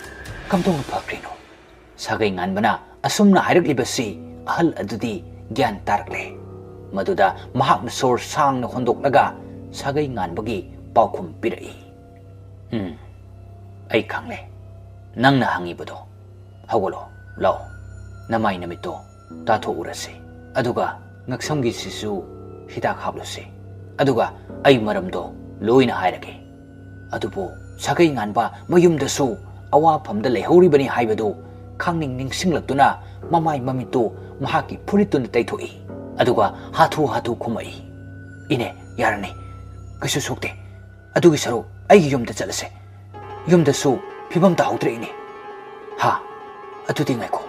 ꯀꯝꯗꯧꯅ ꯐꯈ꯭ꯔꯤꯅꯣ?" ꯁꯥꯒꯩ ꯉꯥꯟꯕꯅ ꯑꯁꯨꯝꯅ ꯍꯥꯏꯔꯛꯂꯤꯕꯁꯤ ꯑꯍꯜ ꯑꯗꯨꯗꯤ ꯒ꯭ꯌꯥꯟ ꯇꯥꯔꯛꯂꯦ꯫ ꯃꯗꯨꯗ ꯃꯍꯥꯛꯅ ꯁꯣꯔ ꯁꯥꯡꯅ ꯍꯣꯟꯗꯣꯛꯂꯒ ꯁꯥꯒꯩ ꯉꯥꯟꯕꯒꯤ ꯄꯥꯎꯈꯨꯝ ꯄꯤꯔꯛꯏ꯫ "ꯎꯝ, ꯑꯩ ꯈꯪꯂꯦ꯫ ꯅꯪꯅ ꯍꯪꯉꯤꯕꯗꯣ꯫ ꯍꯧꯒꯠꯂꯣ, ꯂꯥꯛꯑꯣ꯫ ꯅꯃꯥꯏ ꯅꯃꯤꯠꯇꯣ ꯇꯥꯊꯣꯛꯎꯔꯁꯤ꯫ ꯑꯗꯨꯒ ꯉꯛꯁꯝꯒꯤꯁꯤꯁꯨ ꯍꯤꯗꯥꯛ ꯍꯥꯞꯂꯨꯁꯤ꯫ ꯑꯗꯨꯒ ꯑꯩ ꯃꯔꯝꯗꯣ ꯂꯣꯏꯅ ꯍꯥꯏꯔꯒꯦ꯫ ꯑꯗꯨꯕꯨ ꯁꯥꯒꯩ ꯉꯥꯟꯕ ꯃꯌꯨꯝꯗꯁꯨ ꯑꯋꯥꯐꯝꯗ ꯂꯩꯍꯧꯔꯤꯕꯅꯤ ꯍꯥꯏꯕꯗꯨ ꯈꯪꯅꯤꯡ ꯅꯤꯡꯁꯤꯡꯂꯛꯇꯨꯅ ꯃꯃꯥꯏ ꯃꯃꯤꯠꯇꯨ ꯃꯍꯥꯛꯀꯤ ꯐꯨꯔꯤꯠꯇꯨꯅ ꯇꯩꯊꯣꯛꯏ꯫ ꯑꯗꯨꯒ ꯍꯥꯊꯨ ꯍꯥꯊꯨ ꯈꯨꯝꯃꯛꯏ, 'ꯏꯅꯦ, ꯌꯥꯔꯅꯤ꯫ ꯀꯩꯁꯨ ꯁꯣꯛꯇꯦ꯫ ꯑꯗꯨꯒꯤ ꯁꯔꯨꯛ ꯑꯩꯒꯤ ꯌꯨꯝꯗ ꯆꯠꯂꯁꯦ꯫ ꯌꯨꯝꯗꯁꯨ ꯐꯤꯕꯝ ꯇꯥꯍꯧꯗ꯭ꯔꯦ, ꯏꯅꯦ꯫ ꯍꯥ? ꯑꯗꯨꯗꯤ ꯉꯥꯏꯈꯣ,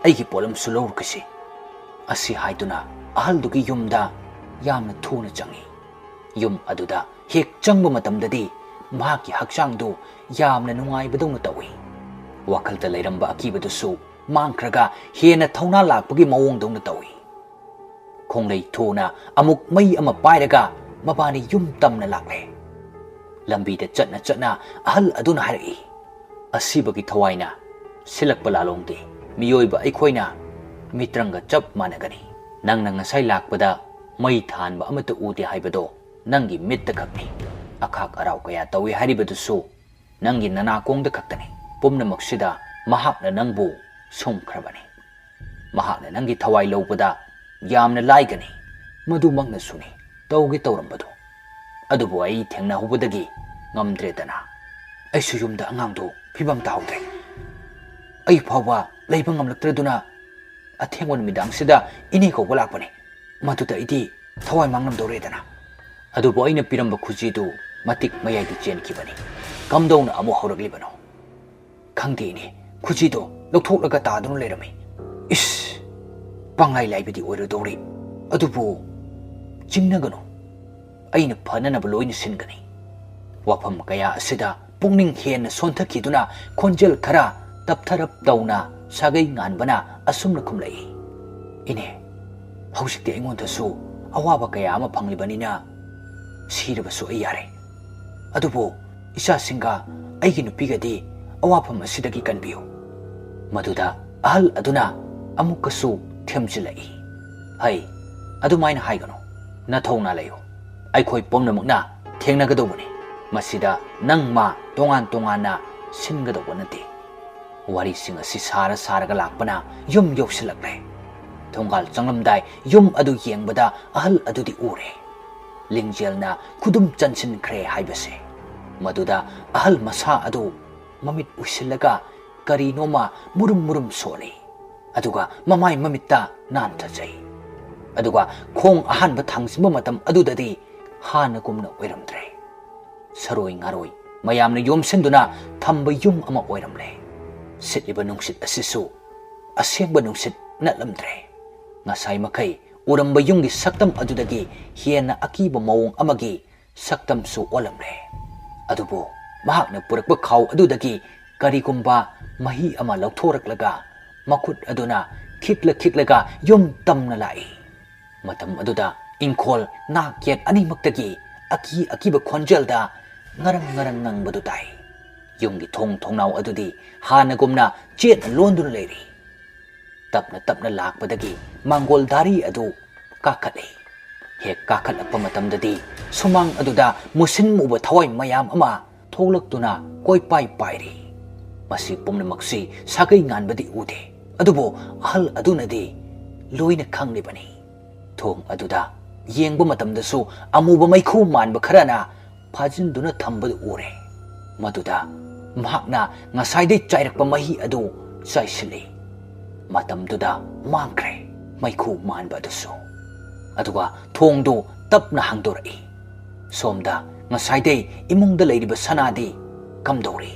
ꯑꯩꯒꯤ ꯄꯣꯠꯂꯝꯁꯨ ꯂꯧꯔꯨꯈꯤꯁꯤ꯫' ꯑꯁꯤ ꯍꯥꯏꯗꯨꯅ ꯑꯍꯜꯗꯨꯒꯤ ꯌꯨꯝꯗ ꯌꯥꯝꯅ ꯊꯨꯅ ꯆꯪꯏ꯫ ꯌꯨꯝ ꯑꯗꯨꯗ ꯍꯦꯛ ꯆꯪꯕ ꯃꯇꯝꯗꯗꯤ ꯃꯍꯥꯛꯀꯤ ꯍꯛꯆꯥꯡꯗꯨ ꯌꯥꯝꯅ ꯅꯨꯡꯉꯥꯏꯕꯗꯧꯅ ꯇꯧꯏ꯫ ꯋꯥꯈꯜꯗ ꯂꯩꯔꯝꯕ ꯑꯀꯤꯕꯗꯨꯁꯨ ꯃꯥꯡꯈ꯭ꯔꯒ ꯍꯦꯟꯅ ꯊꯧꯅꯥ ꯂꯥꯛꯄꯒꯤ ꯃꯑꯣꯡꯗꯧꯅ ꯇꯧꯏ꯫ ꯈꯣꯡꯂꯩ ꯊꯨꯅ ꯑꯃꯨꯛ ꯃꯩ ꯑꯃ ꯄꯥꯏꯔꯒ ꯃꯕꯥꯅꯤ ꯌꯨꯝ ꯇꯝꯅ ꯂꯥꯛꯂꯦ꯫ ꯂꯝꯕꯤꯗ ꯆꯠꯅ ꯆꯠꯅ ꯑꯍꯜ ꯑꯗꯨꯅ ꯍꯥꯏꯔꯛꯏ, "ꯑꯁꯤꯕꯒꯤ ꯊꯋꯥꯏꯅ ꯁꯤꯜꯂꯛꯄ ꯂꯥꯂꯣꯡꯗꯤ ꯃꯤꯑꯣꯏꯕ ꯑꯩꯈꯣꯏꯅ ꯃꯤꯇ꯭ꯔꯪꯒ ꯆꯞ ꯃꯥꯟꯅꯒꯅꯤ꯫ ꯅꯪꯅ ꯉꯁꯥꯏ ꯂꯥꯛꯄꯗ ꯃꯩ ꯊꯥꯟꯕ ꯑꯃꯠꯇ ꯎꯗꯦ ꯍꯥꯏꯕꯗꯣ ꯅꯪꯒꯤ ꯃꯤꯠꯇ ꯈꯛꯅꯤ꯫ ꯑꯈꯥꯛ ꯑꯔꯥꯎ ꯀꯌꯥ ꯇꯧꯏ ꯍꯥꯏꯔꯤꯕꯗꯨꯁꯨ ꯅꯪꯒꯤ ꯅꯅꯥꯀꯣꯡꯗ ꯈꯛꯇꯅꯤ꯫ ꯄꯨꯝꯅꯃꯛꯁꯤꯗ ꯃꯍꯥꯛꯅ ꯅꯪꯕꯨ ꯁꯨꯝꯈ꯭ꯔꯕꯅꯤ꯫ ꯃꯍꯥꯛꯅ ꯅꯪꯒꯤ ꯊꯋꯥꯏ ꯂꯧꯕꯗ ꯌꯥꯝꯅ ꯂꯥꯏꯒꯅꯤ꯫ ꯃꯗꯨꯃꯛꯅꯁꯨꯅꯤ ꯇꯧꯒꯦ ꯇꯧꯔꯝꯕꯗꯨ꯫ ꯑꯗꯨꯕꯨ ꯑꯩ ꯊꯦꯡꯅꯍꯧꯕꯗꯒꯤ ꯉꯝꯗ꯭ꯔꯦꯗꯅ꯫ ꯑꯩꯁꯨ ꯌꯨꯝꯗ ꯑꯉꯥꯡꯗꯨ ꯐꯤꯕꯝ ꯇꯥꯍꯧꯗ꯭ꯔꯦ꯫ ꯑꯩ ꯐꯥꯎꯕ ꯂꯩꯕ ꯉꯝꯂꯛꯇ꯭ꯔꯗꯨꯅ ꯑꯊꯦꯡꯕ ꯅꯨꯃꯤꯗꯥꯡꯁꯤꯗ ꯏꯅꯦ ꯀꯧꯕ ꯂꯥꯛꯄꯅꯤ꯫ ꯃꯗꯨꯗ ꯑꯩꯗꯤ ꯊꯋꯥꯏ ꯃꯥꯡꯂꯝꯗꯧꯔꯦꯗꯅ꯫ ꯑꯗꯨꯕꯨ ꯑꯩꯅ ꯄꯤꯔꯝꯕ ꯈꯨꯖꯤꯗꯨ ꯃꯇꯤꯛ ꯃꯌꯥꯏꯗ ꯆꯦꯟꯈꯤꯕꯅꯤ꯫ ꯀꯝꯗꯧꯅ ꯑꯃꯨꯛ ꯍꯧꯔꯛꯂꯤꯕꯅꯣ? ꯈꯪꯗꯦ ꯏꯅꯦ, ꯈꯨꯖꯤꯗꯣ ꯂꯧꯊꯣꯛꯂꯒ ꯇꯥꯗꯨꯅ ꯂꯩꯔꯝꯃꯤ꯫ ꯏꯁ! ꯄꯪꯂꯥꯏ ꯂꯥꯏꯕꯗꯤ ꯑꯣꯏꯔꯣꯏꯗꯧꯔꯤ꯫ ꯑꯗꯨꯕꯨ ꯆꯤꯡꯅꯒꯅꯨ꯫ ꯑꯩꯅ ꯐꯅꯅꯕ ꯂꯣꯏꯅ ꯁꯤꯟꯒꯅꯤ꯫ ꯋꯥꯐꯝ ꯀꯌꯥ ꯑꯁꯤꯗ ꯄꯨꯛꯅꯤꯡ ꯍꯦꯟꯅ ꯁꯣꯟꯊꯈꯤꯗꯨꯅ ꯈꯣꯟꯖꯦꯜ ꯈꯔ ꯇꯞꯊꯔꯞ ꯇꯧꯅ ꯁꯥꯒꯩ ꯉꯥꯟꯕꯅ ꯑꯁꯨꯝꯅ ꯈꯨꯝꯂꯛꯏ, "ꯏꯅꯦ, ꯍꯧꯖꯤꯛꯇꯤ ꯑꯩꯉꯣꯟꯗꯁꯨ ꯑꯋꯥꯕ ꯀꯌꯥ ꯑꯃ ꯐꯪꯂꯤꯕꯅꯤꯅ ꯁꯤꯔꯕꯁꯨ ꯑꯩ ꯌꯥꯔꯦ꯫ ꯑꯗꯨꯕꯨ ꯏꯆꯥꯁꯤꯡꯒ ꯑꯩꯒꯤ ꯅꯨꯄꯤꯒꯗꯤ ꯑꯋꯥꯐꯝ ꯑꯁꯤꯗꯒꯤ ꯀꯟꯕꯤꯌꯨ꯫" ꯃꯗꯨꯗ ꯑꯍꯜ ꯑꯗꯨꯅ ꯑꯃꯨꯛꯀꯁꯨ ꯊꯦꯝꯖꯤꯜꯂꯛꯏ, "ꯍꯩ, ꯑꯗꯨꯃꯥꯏꯅ ꯍꯥꯏꯒꯅꯨ꯫ ꯅꯊꯧꯅꯥ ꯂꯩꯌꯨ꯫ ꯑꯩꯈꯣꯏ ꯄꯨꯝꯅꯃꯛꯅ ꯊꯦꯡꯅꯒꯗꯧꯕꯅꯤ꯫ ꯃꯁꯤꯗ ꯅꯪ ꯃꯥ ꯇꯣꯉꯥꯟ ꯇꯣꯉꯥꯟꯅ ꯁꯤꯟꯒꯗꯧꯕ ꯅꯠꯇꯦ꯫" ꯋꯥꯔꯤꯁꯤꯡ ꯑꯁꯤ ꯁꯥꯔ ꯁꯥꯔꯒ ꯂꯥꯛꯄꯅ ꯌꯨꯝ ꯌꯧꯁꯤꯜꯂꯛꯂꯦ꯫ ꯊꯣꯡꯒꯥꯜ ꯆꯪꯂꯝꯗꯥꯏ ꯌꯨꯝ ꯑꯗꯨ ꯌꯦꯡꯕꯗ ꯑꯍꯜ ꯑꯗꯨꯗꯤ ꯎꯔꯦ꯫ ꯂꯤꯡꯖꯦꯜꯅ ꯈꯨꯗꯨꯝ ꯆꯟꯁꯤꯟꯈ꯭ꯔꯦ ꯍꯥꯏꯕꯁꯦ꯫ ꯃꯗꯨꯗ ꯑꯍꯜ ꯃꯁꯥ ꯑꯗꯨ ꯃꯃꯤꯠ ꯎꯏꯁꯤꯜꯂꯒ ꯀꯔꯤꯅꯣꯃ ꯃꯨꯔꯨꯝ ꯃꯨꯔꯨꯝ ꯁꯣꯜꯂꯤ꯫ ꯑꯗꯨꯒ ꯃꯃꯥꯏ ꯃꯃꯤꯠꯇ ꯅꯥꯟꯊꯖꯩ꯫ ꯑꯗꯨꯒ ꯈꯣꯡ ꯑꯍꯥꯟꯕ ꯊꯥꯡꯖꯤꯟꯕ ꯃꯇꯝ ꯑꯗꯨꯗꯗꯤ ꯍꯥꯟꯅꯒꯨꯝꯅ ꯑꯣꯏꯔꯝꯗ꯭ꯔꯦ꯫ ꯁꯔꯣꯏ ꯉꯥꯔꯣꯏ ꯃꯌꯥꯝꯅ ꯌꯣꯝꯁꯤꯟꯗꯨꯅ ꯊꯝꯕ ꯌꯨꯝ ꯑꯃ ꯑꯣꯏꯔꯝꯂꯦ꯫ ꯁꯤꯠꯂꯤꯕ ꯅꯨꯡꯁꯤꯠ ꯑꯁꯤꯁꯨ ꯑꯁꯦꯡꯕ ꯅꯨꯡꯁꯤꯠ ꯅꯠꯂꯝꯗ꯭ꯔꯦ꯫ ꯉꯁꯥꯏ ꯃꯈꯩ ꯎꯔꯝꯕ ꯌꯨꯝꯒꯤ ꯁꯛꯇꯝ ꯑꯗꯨꯗꯒꯤ ꯍꯦꯟꯅ ꯑꯀꯤꯕ ꯃꯑꯣꯡ ꯑꯃꯒꯤ ꯁꯛꯇꯝꯁꯨ ꯑꯣꯜꯂꯝꯂꯦ꯫ ꯑꯗꯨꯕꯨ ꯃꯍꯥꯛꯅ ꯄꯨꯔꯛꯄ ꯈꯥꯎ ꯑꯗꯨꯗꯒꯤ ꯀꯔꯤꯒꯨꯝꯕ ꯃꯍꯤ ꯑꯃ ꯂꯧꯊꯣꯔꯛꯂꯒ ꯃꯈꯨꯠ ꯑꯗꯨꯅ ꯈꯤꯛꯂ ꯈꯤꯛꯂꯒ ꯌꯨꯝ ꯇꯝꯅ ꯂꯥꯛꯏ꯫ ꯃꯇꯝ ꯑꯗꯨꯗ ꯏꯪꯈꯣꯜ ꯅꯥꯛ ꯌꯦꯠ ꯑꯅꯤꯃꯛꯇꯒꯤ ꯑꯀꯤ ꯑꯀꯤꯕ ꯈꯣꯟꯖꯦꯜꯗ ꯉꯔꯪ ꯉꯔꯪ ꯉꯪꯕꯗꯨ ꯇꯥꯏ꯫ ꯌꯨꯝꯒꯤ ꯊꯣꯡ ꯊꯣꯡꯅꯥꯎ ꯑꯗꯨꯗꯤ ꯍꯥꯟꯅꯒꯨꯝꯅ ꯆꯦꯠꯅ ꯂꯣꯟꯗꯨꯅ ꯂꯩꯔꯤ꯫ ꯇꯞꯅ ꯇꯞꯅ ꯂꯥꯛꯄꯗꯒꯤ ꯃꯥꯡꯒꯣꯜ ꯗꯥꯔꯤ ꯑꯗꯨ ꯀꯥꯈꯠꯂꯤ꯫ ꯍꯦꯛ ꯀꯥꯈꯠꯂꯛꯄ ꯃꯇꯝꯗꯗꯤ ꯁꯨꯃꯥꯡ ꯑꯗꯨꯗ ꯃꯨꯁꯤꯟ ꯃꯨꯕ ꯊꯋꯥꯏ ꯃꯌꯥꯝ ꯑꯃ ꯊꯣꯛꯂꯛꯇꯨꯅ ꯀꯣꯏꯄꯥꯏ ꯄꯥꯏꯔꯤ꯫ ꯃꯁꯤ ꯄꯨꯝꯅꯃꯛꯁꯤ ꯁꯥꯒꯩ ꯉꯥꯟꯕꯗꯤ ꯎꯗꯦ, ꯑꯗꯨꯕꯨ ꯑꯍꯜ ꯑꯗꯨꯅꯗꯤ ꯂꯣꯏꯅ ꯈꯪꯂꯤꯕꯅꯤ꯫ ꯊꯣꯡ ꯑꯗꯨꯗ ꯌꯦꯡꯕ ꯃꯇꯝꯗꯁꯨ ꯑꯃꯨꯕ ꯃꯩꯈꯨ ꯃꯥꯟꯕ ꯈꯔꯅ ꯐꯥꯖꯤꯟꯗꯨꯅ ꯊꯝꯕꯗꯨ ꯎꯔꯦ꯫ ꯃꯗꯨꯗ ꯃꯍꯥꯛꯅ ꯉꯁꯥꯏꯗꯩ ꯆꯥꯏꯔꯛꯄ ꯃꯍꯤ ꯑꯗꯨ ꯆꯥꯏꯁꯤꯜꯂꯤ꯫ ꯃꯇꯝꯗꯨꯗ ꯃꯥꯡꯈ꯭ꯔꯦ ꯃꯩꯈꯨ ꯃꯥꯟꯕ ꯑꯗꯨꯁꯨ꯫ ꯑꯗꯨꯒ ꯊꯣꯡꯗꯨ ꯇꯞꯅ ꯍꯥꯡꯗꯣꯔꯛꯏ꯫ ꯁꯣꯝꯗ ꯉꯁꯥꯏꯗꯩ ꯏꯃꯨꯡꯗ ꯂꯩꯔꯤꯕ ꯁꯅꯥꯗꯤ ꯀꯝꯗꯧꯔꯤ?